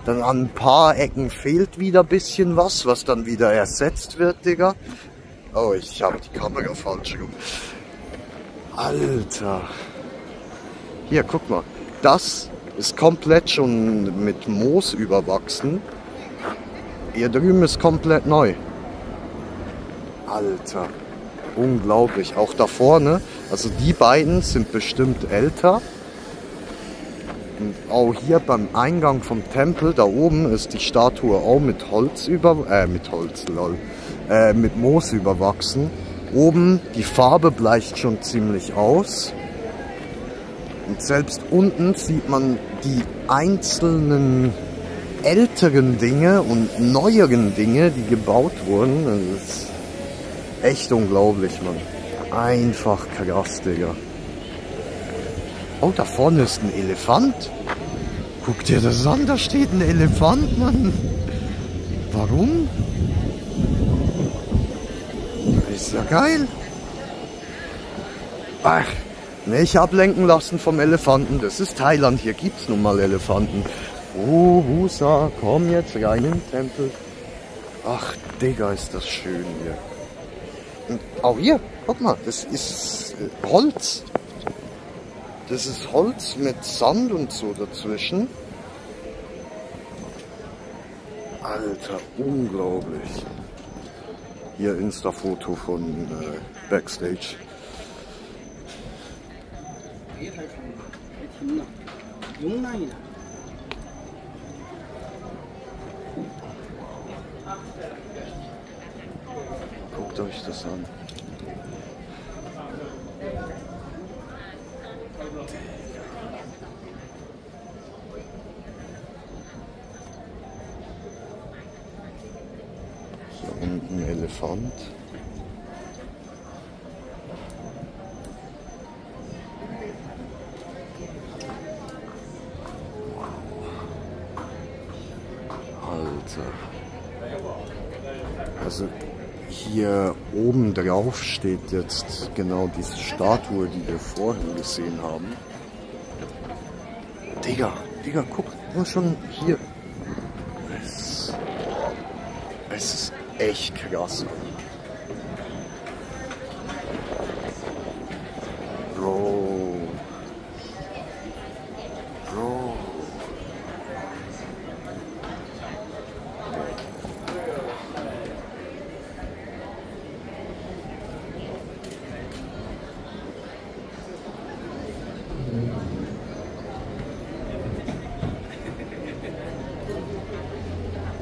A: Dann an ein paar Ecken fehlt wieder ein bisschen was dann wieder ersetzt wird, Digga. Oh, ich habe die Kamera falsch rum. Alter. Hier, guck mal. Das ist komplett schon mit Moos überwachsen. Hier drüben ist komplett neu. Alter, unglaublich. Auch da vorne, also die beiden sind bestimmt älter. Und auch hier beim Eingang vom Tempel, da oben ist die Statue auch mit mit Moos überwachsen. Oben, die Farbe bleicht schon ziemlich aus. Und selbst unten sieht man die einzelnen älteren Dinge und neueren Dinge, die gebaut wurden. Das ist echt unglaublich, Mann. Einfach krass, Digga. Oh, da vorne ist ein Elefant. Guck dir das an, da steht ein Elefant, Mann. Warum? Ist ja geil. Ach, nicht ablenken lassen vom Elefanten. Das ist Thailand, hier gibt's nun mal Elefanten. Oh, Husa, komm jetzt rein in den Tempel. Ach, Digga, ist das schön hier. Und auch hier, guck mal, das ist Holz. Das ist Holz mit Sand und so dazwischen. Alter, unglaublich. Hier Insta-Foto von Backstage. Guckt euch das an. Hier unten ein Elefant. Alter. Also hier oben drauf steht jetzt genau diese Statue, die wir vorhin gesehen haben. Digga, guck, nur schon hier. Es ist echt krass. Bro.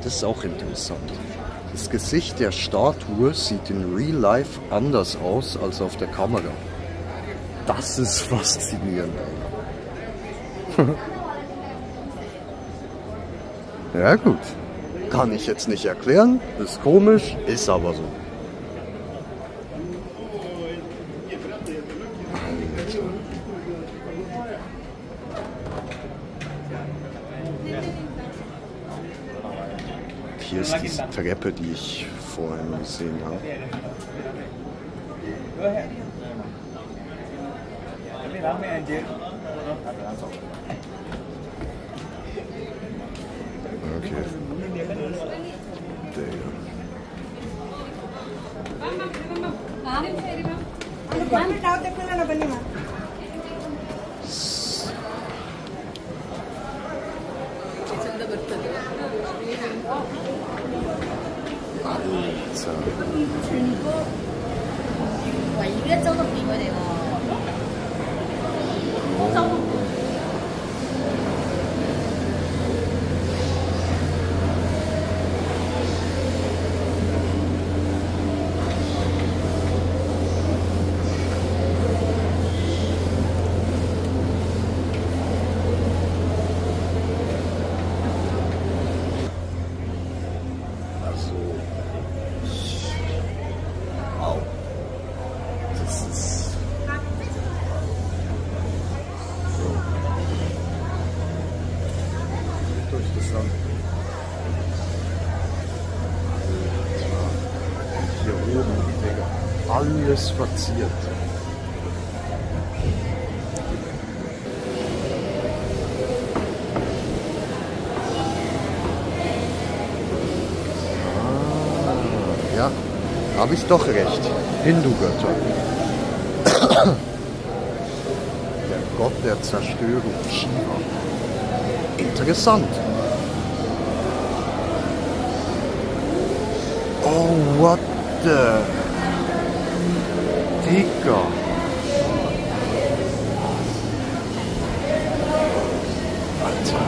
A: Das ist auch interessant. Das Gesicht der Statue sieht in Real Life anders aus als auf der Kamera. Das ist faszinierend. Ja gut, kann ich jetzt nicht erklären, ist komisch, ist aber so. Hier ist diese Treppe, die ich vorhin gesehen habe. Alter. Hier oben, Digga, alles verziert. Ja, habe ich doch recht. Hindu-Götter. Der Gott der Zerstörung, Shiva. Interessant. Oh, what the... Digga. Alter.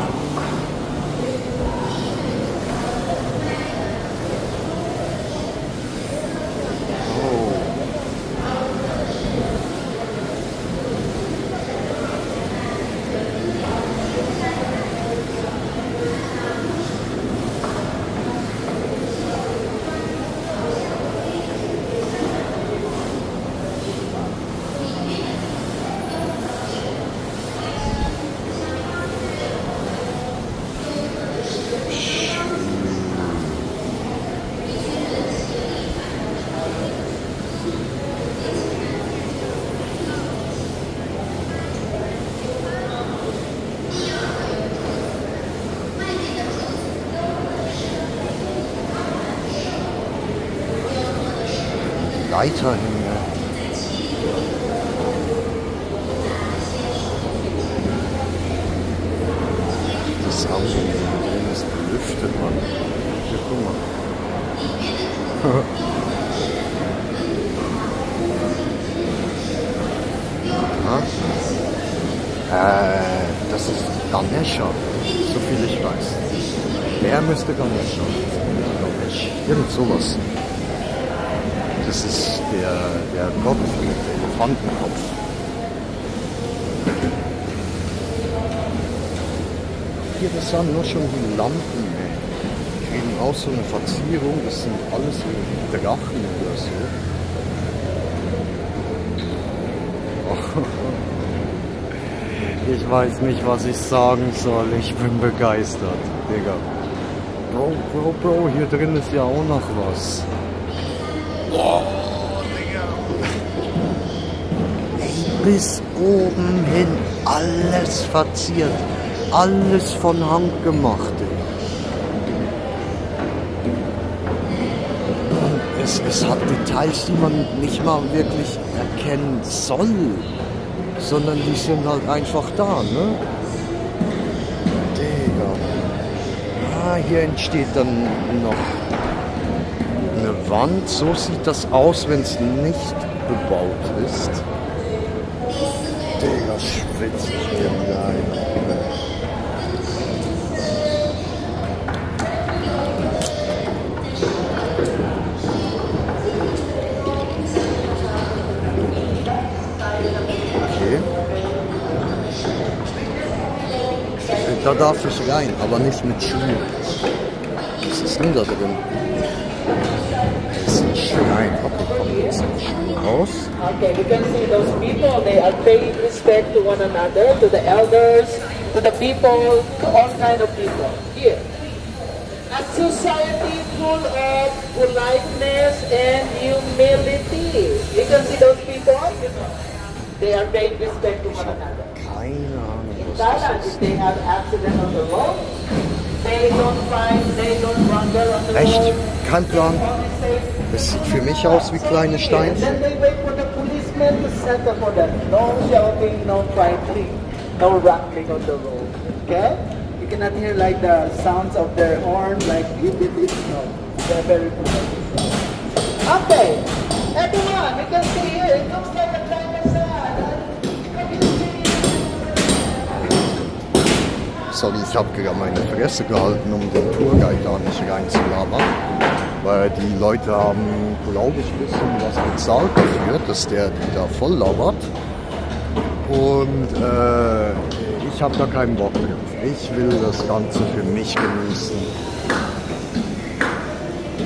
A: Leiter hin. Das Auto drin ist belüftet, Mann. Hier, guck mal. Das ist Ganesha, so viel ich weiß. Der müsste Ganesha sein, glaube ich. Irgend sowas. Das ist der Gott mit dem Elefantenkopf. Hier, das sind nur schon die Lampen, ey. Die kriegen auch so eine Verzierung, das sind alles so Drachen oder so. Oh. Ich weiß nicht, was ich sagen soll, ich bin begeistert, Digga. Bro, hier drin ist ja auch noch was. Oh, Digga. Bis oben hin alles verziert. Alles von Hand gemacht. Es hat Details, die man nicht mal wirklich erkennen soll. Sondern die sind halt einfach da, ne? Digga. Ah, hier entsteht dann noch eine Wand, so sieht das aus, wenn es nicht bebaut ist. Digga, schwitze ich hier rein. Okay. Da darf ich rein, aber nicht mit Schuhen. Was ist denn da drin?
C: Okay, you can see those people, they are paying respect to one another, to the elders, to the people, to all kind of people. Here. A society full of politeness and humility. You can see those people? They are paying respect to one another.
A: Keine Ahnung.
C: In Thailand, if they have accident on the road, they don't fight, they don't wrangle on the road.
A: Echt? Kein Plan. Das sieht für mich aus wie kleine Steinchen.
C: Then they wait for the policeman to settle for them. No shouting, no fighting, no wrangling on the road. Okay? If cannot hear like the sounds of their horn, like beep beep beep. No, they're very protected. Okay, everyone, you can see here. It looks like a China side.
A: Sorry, ich habe gerade meine Fresse gehalten, um den Tourguide da nicht reinzulabern. Weil die Leute haben, glaube ich, ein bisschen was bezahlt dafür, dass der die da voll labert. Und ich habe da keinen Bock drauf. Ich will das Ganze für mich genießen.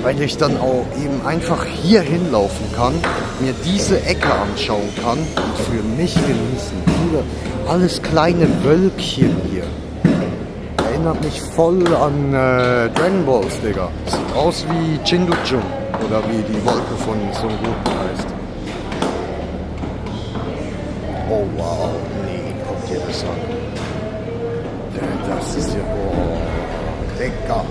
A: Weil ich dann auch eben einfach hier hinlaufen kann, mir diese Ecke anschauen kann und für mich genießen. Alles kleine Wölkchen hier. Erinnert mich voll an Dragon Balls, Digga. Sieht aus wie Chingduchung oder wie die Wolke von Son Goku heißt. Oh wow, nee, guck dir das an. Das ist ja, oh, Digga.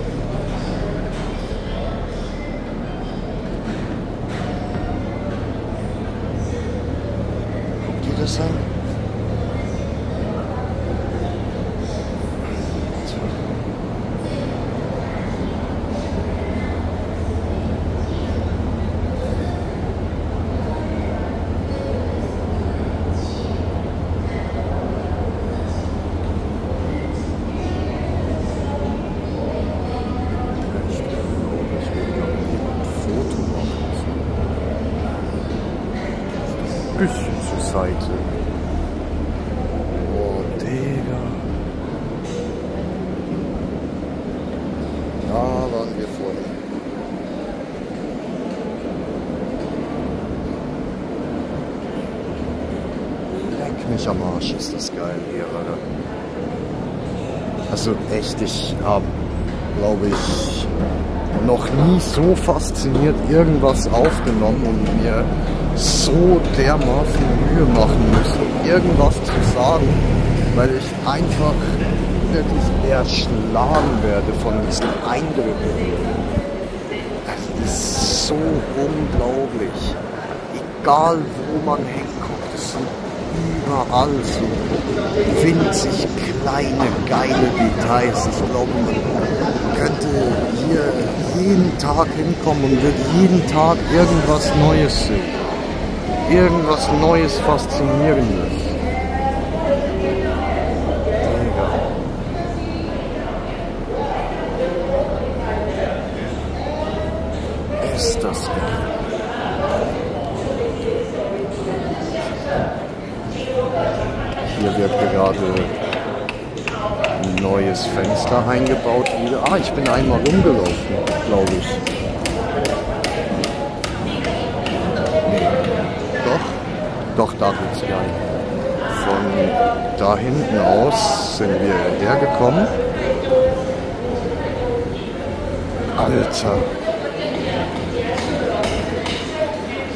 A: Guck dir das an. Bisschen zur Seite. Oh, Digga. Da waren wir vorhin. Leck mich am Arsch, ist das geil hier, Alter. Also echt, ich habe, glaube ich, noch nie so fasziniert irgendwas aufgenommen und mir so dermaßen Mühe machen müssen, irgendwas zu sagen, weil ich einfach wirklich erschlagen werde von diesen Eindrücken. Das ist so unglaublich. Egal wo man hinguckt, es sind überall so winzig kleine, geile Details. Ich glaube, man könnte hier jeden Tag hinkommen und wird jeden Tag irgendwas Neues sehen. Irgendwas Neues, Faszinierendes. Ist das geil. Hier wird gerade ein neues Fenster eingebaut wieder. Ah, ich bin einmal rumgelaufen, glaube ich. Doch, da geht's rein. Von da hinten aus sind wir hergekommen. Alter.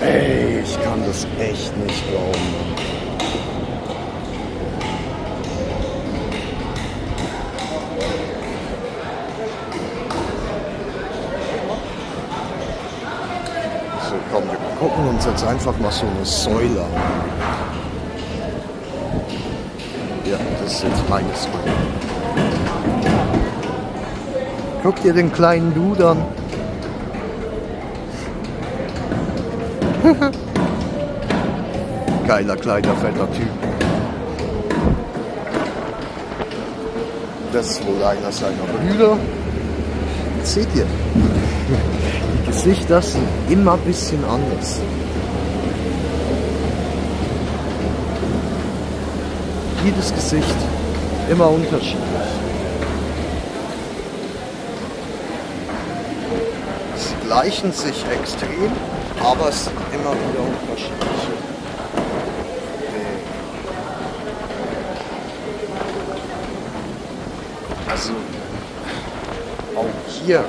A: Ey, ich kann das echt nicht glauben. So, komm, wir gucken uns jetzt einfach mal so eine Säule an. Ja, das ist jetzt meine Säule. Guck dir den kleinen Dude an. Geiler, kleiner, fetter Typ. Das ist wohl einer seiner Brüder. Seht ihr? Die Gesichter sind immer ein bisschen anders. Jedes Gesicht immer unterschiedlich. Sie gleichen sich extrem, aber es sind immer wieder unterschiedliche. Also auch hier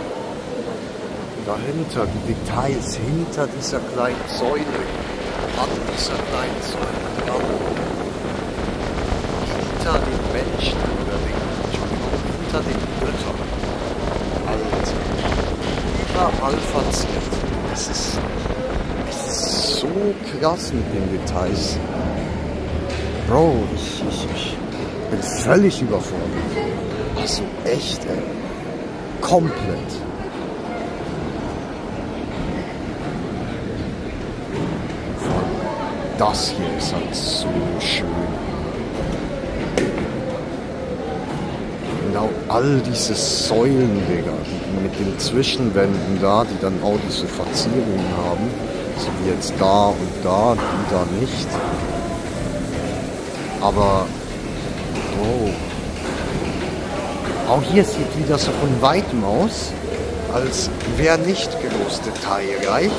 A: dahinter, die Details hinter dieser kleinen Säule, an dieser kleinen Säule, hinter den Menschen oder hinter den Göttern. Alter, überall verziert. Es ist so krass mit den Details. Bro, ich bin völlig überfordert. so echt, ey. Komplett. Das hier ist halt so schön. Genau, all diese Säulen, Digga, mit den Zwischenwänden da, die dann auch diese Verzierungen haben. So wie jetzt da und da, die da nicht. Aber, oh. Auch hier sieht wieder so von weitem aus, als wäre nicht groß detailreich.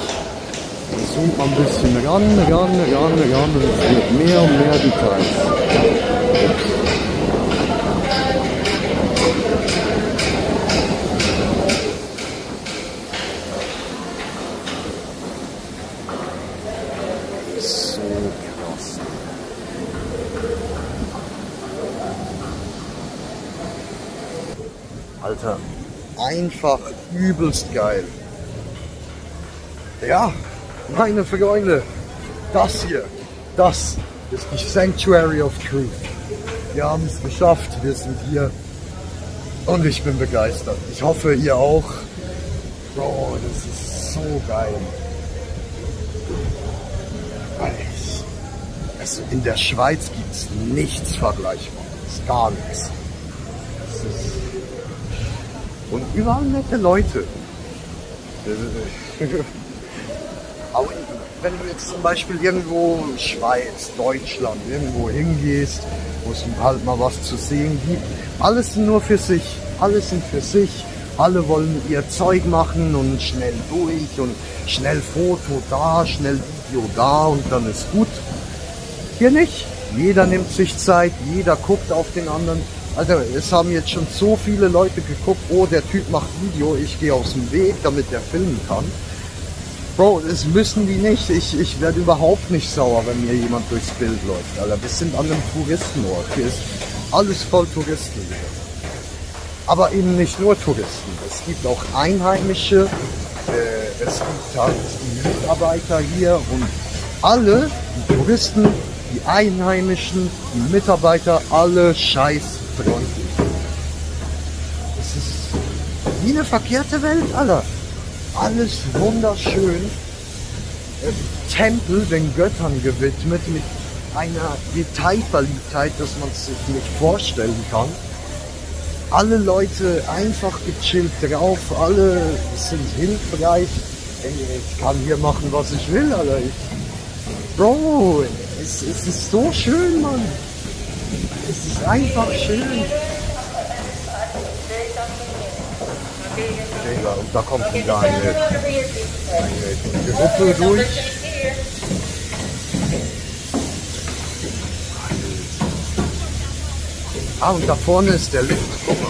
A: Dann zoomt man ein bisschen ran, und es wird mehr und mehr Details. So krass. Alter, einfach übelst geil. Ja, meine Freunde, das hier, das ist die Sanctuary of Truth. Wir haben es geschafft, wir sind hier und ich bin begeistert. Ich hoffe, ihr auch. Bro, das ist so geil. Also in der Schweiz gibt es nichts Vergleichbares, gar nichts. Und überall nette Leute. Aber wenn du jetzt zum Beispiel irgendwo Schweiz, Deutschland, irgendwo hingehst, wo es halt mal was zu sehen gibt, alles nur für sich, alles sind für sich, alle wollen ihr Zeug machen und schnell durch und schnell Foto da, schnell Video da und dann ist gut. Hier nicht, jeder nimmt sich Zeit, jeder guckt auf den anderen. Alter, es haben jetzt schon so viele Leute geguckt, oh, der Typ macht Video, ich gehe aus dem Weg, damit der filmen kann. Bro, das müssen die nicht. Ich werde überhaupt nicht sauer, wenn mir jemand durchs Bild läuft. Alter, wir sind an einem Touristenort. Hier ist alles voll Touristen. Aber eben nicht nur Touristen. Es gibt auch Einheimische, es gibt halt die Mitarbeiter hier und alle, die Touristen, die Einheimischen, die Mitarbeiter, alle scheiß freundlich. Es ist wie eine verkehrte Welt, Alter. Alles wunderschön. Tempel den Göttern gewidmet mit einer Detailverliebtheit, dass man es sich nicht vorstellen kann. Alle Leute einfach gechillt drauf, alle sind hilfreich. Ich kann hier machen, was ich will, Alter. Bro, es ist so schön, Mann. Es ist einfach schön. Und da kommt wieder eine Gruppe durch. Ah, und da vorne ist der Lift. Guck mal.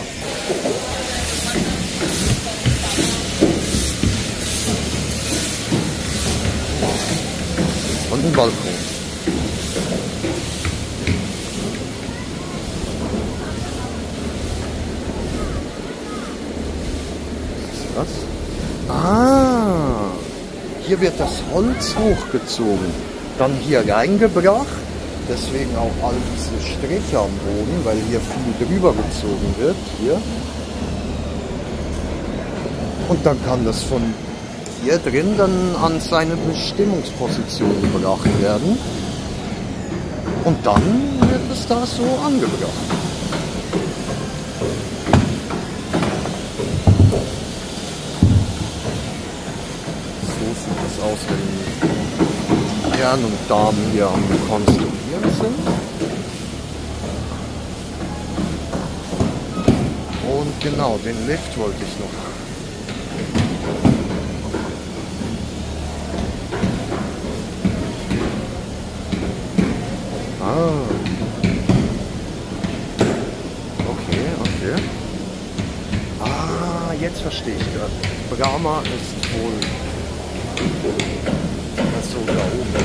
A: Und ein Balkon. Was? Ah, hier wird das Holz hochgezogen, dann hier reingebracht, deswegen auch all diese Striche am Boden, weil hier viel drüber gezogen wird, hier. Und dann kann das von hier drin dann an seine Bestimmungsposition gebracht werden. Und dann wird es da so angebracht. Aus, wenn die Herren und Damen hier am Konstruieren sind. Und genau, den Lift wollte ich noch. Ah. Okay. Ah, jetzt verstehe ich gerade. Brahma ist wohl das so da oben.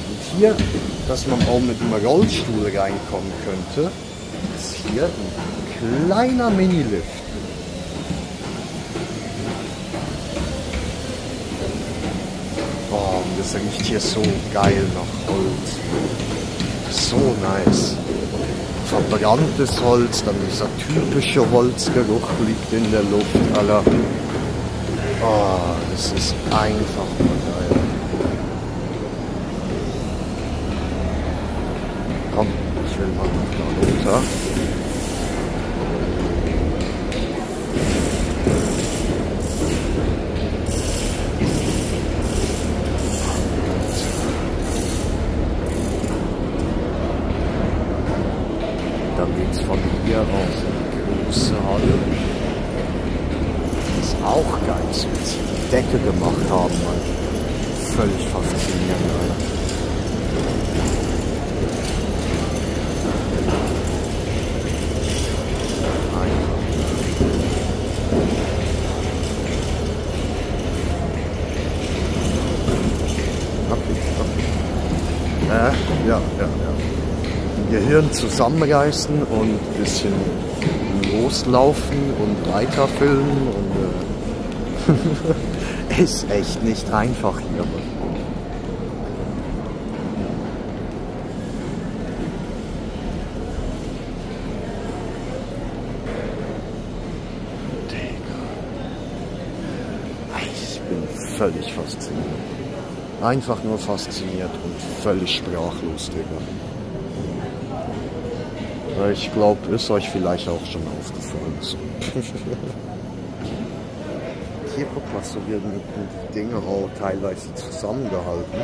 A: Und hier, dass man auch mit dem Rollstuhl reinkommen könnte, ist hier ein kleiner Mini-Lift. Oh, und das riecht hier so geil nach Holz. So nice. Verbranntes Holz, dann dieser typische Holzgeruch liegt in der Luft, Alter. Oh, das ist einfach nur geil. Komm, ich will mal da runter. Dann geht's von hier aus in die große Halle. Das ist auch geil, so wie sie die Decke gemacht haben, Mann. Völlig faszinierend, Alter. Ja. Gehirn zusammenreißen und ein bisschen loslaufen und weiterfilmen und ist echt nicht einfach hier. Digga. Ich bin völlig fasziniert. Einfach nur fasziniert und völlig sprachlos, Digga. Ich glaube, ist euch vielleicht auch schon aufgefallen. So. Hier, guck mal, so werden die Dinge auch teilweise zusammengehalten.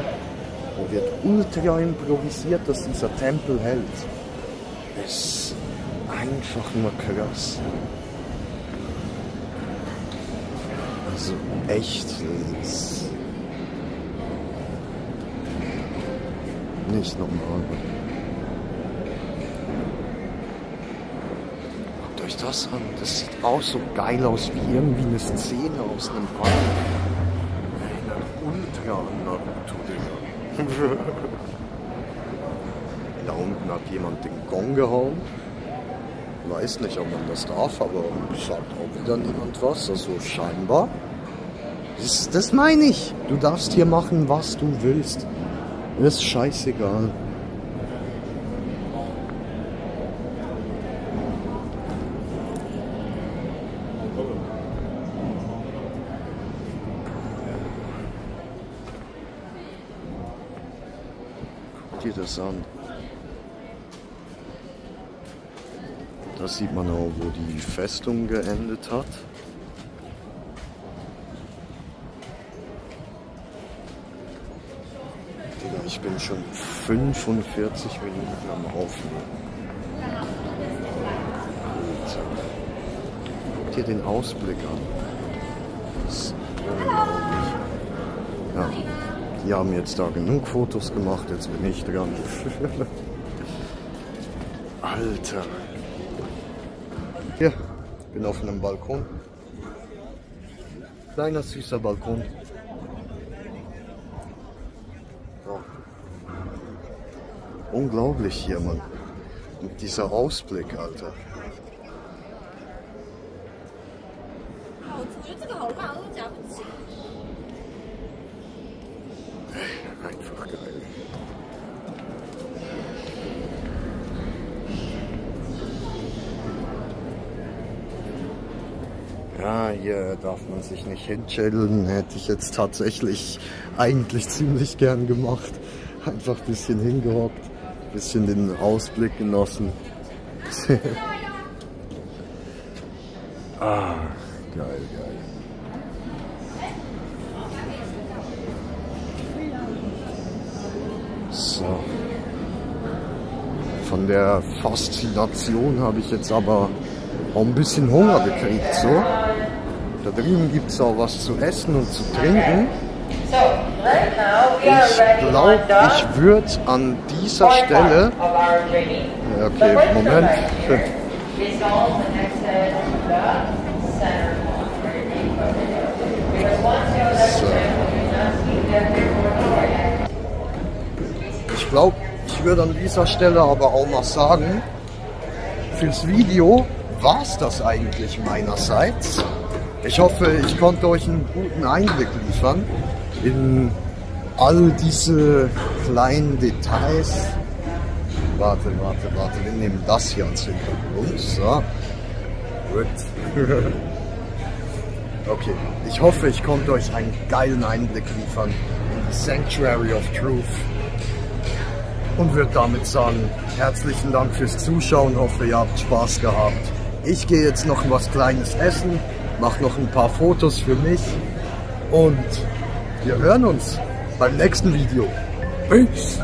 A: Und wird ultra improvisiert, dass dieser Tempel hält. Ist einfach nur krass. Also echt. Nicht normal. Guckt euch das an. Das sieht auch so geil aus wie irgendwie eine Szene aus einem Ultra Naruto, Digga. Da unten hat jemand den Gong gehauen. Weiß nicht, ob man das darf, aber sagt auch wieder niemand was. Also scheinbar. Das meine ich. Du darfst hier machen, was du willst. Ist scheißegal. Guck dir das an. Da sieht man auch, wo die Festung geendet hat. Ich bin schon 45 Minuten am Aufnehmen. Guck dir den Ausblick an. Das ist unglaublich. Ja, die haben jetzt da genug Fotos gemacht, jetzt bin ich dran. Alter. Hier, bin auf einem Balkon. Kleiner süßer Balkon. Unglaublich hier, Mann. Und dieser Ausblick, Alter. Einfach geil. Ja, hier darf man sich nicht hinschädeln. Hätte ich jetzt tatsächlich eigentlich ziemlich gern gemacht. Einfach ein bisschen hingehockt. Bisschen den Ausblick genossen. Ah, geil. So. Von der Faszination habe ich jetzt aber auch ein bisschen Hunger gekriegt. So. Da drüben gibt es auch was zu essen und zu trinken. Ich glaube, ich würde an dieser Stelle... Okay, Moment. So. Ich glaube, ich würde an dieser Stelle aber auch mal sagen, fürs Video war es das eigentlich meinerseits. Ich hoffe, ich konnte euch einen guten Einblick liefern in all diese kleinen Details, Warte. Wir nehmen das hier als Hintergrund. So. Gut. Okay. Ich hoffe, ich konnte euch einen geilen Einblick liefern in die Sanctuary of Truth. Und würde damit sagen, herzlichen Dank fürs Zuschauen. Hoffe, ihr habt Spaß gehabt. Ich gehe jetzt noch was Kleines essen. Mache noch ein paar Fotos für mich. Und wir hören uns beim nächsten Video. Peace!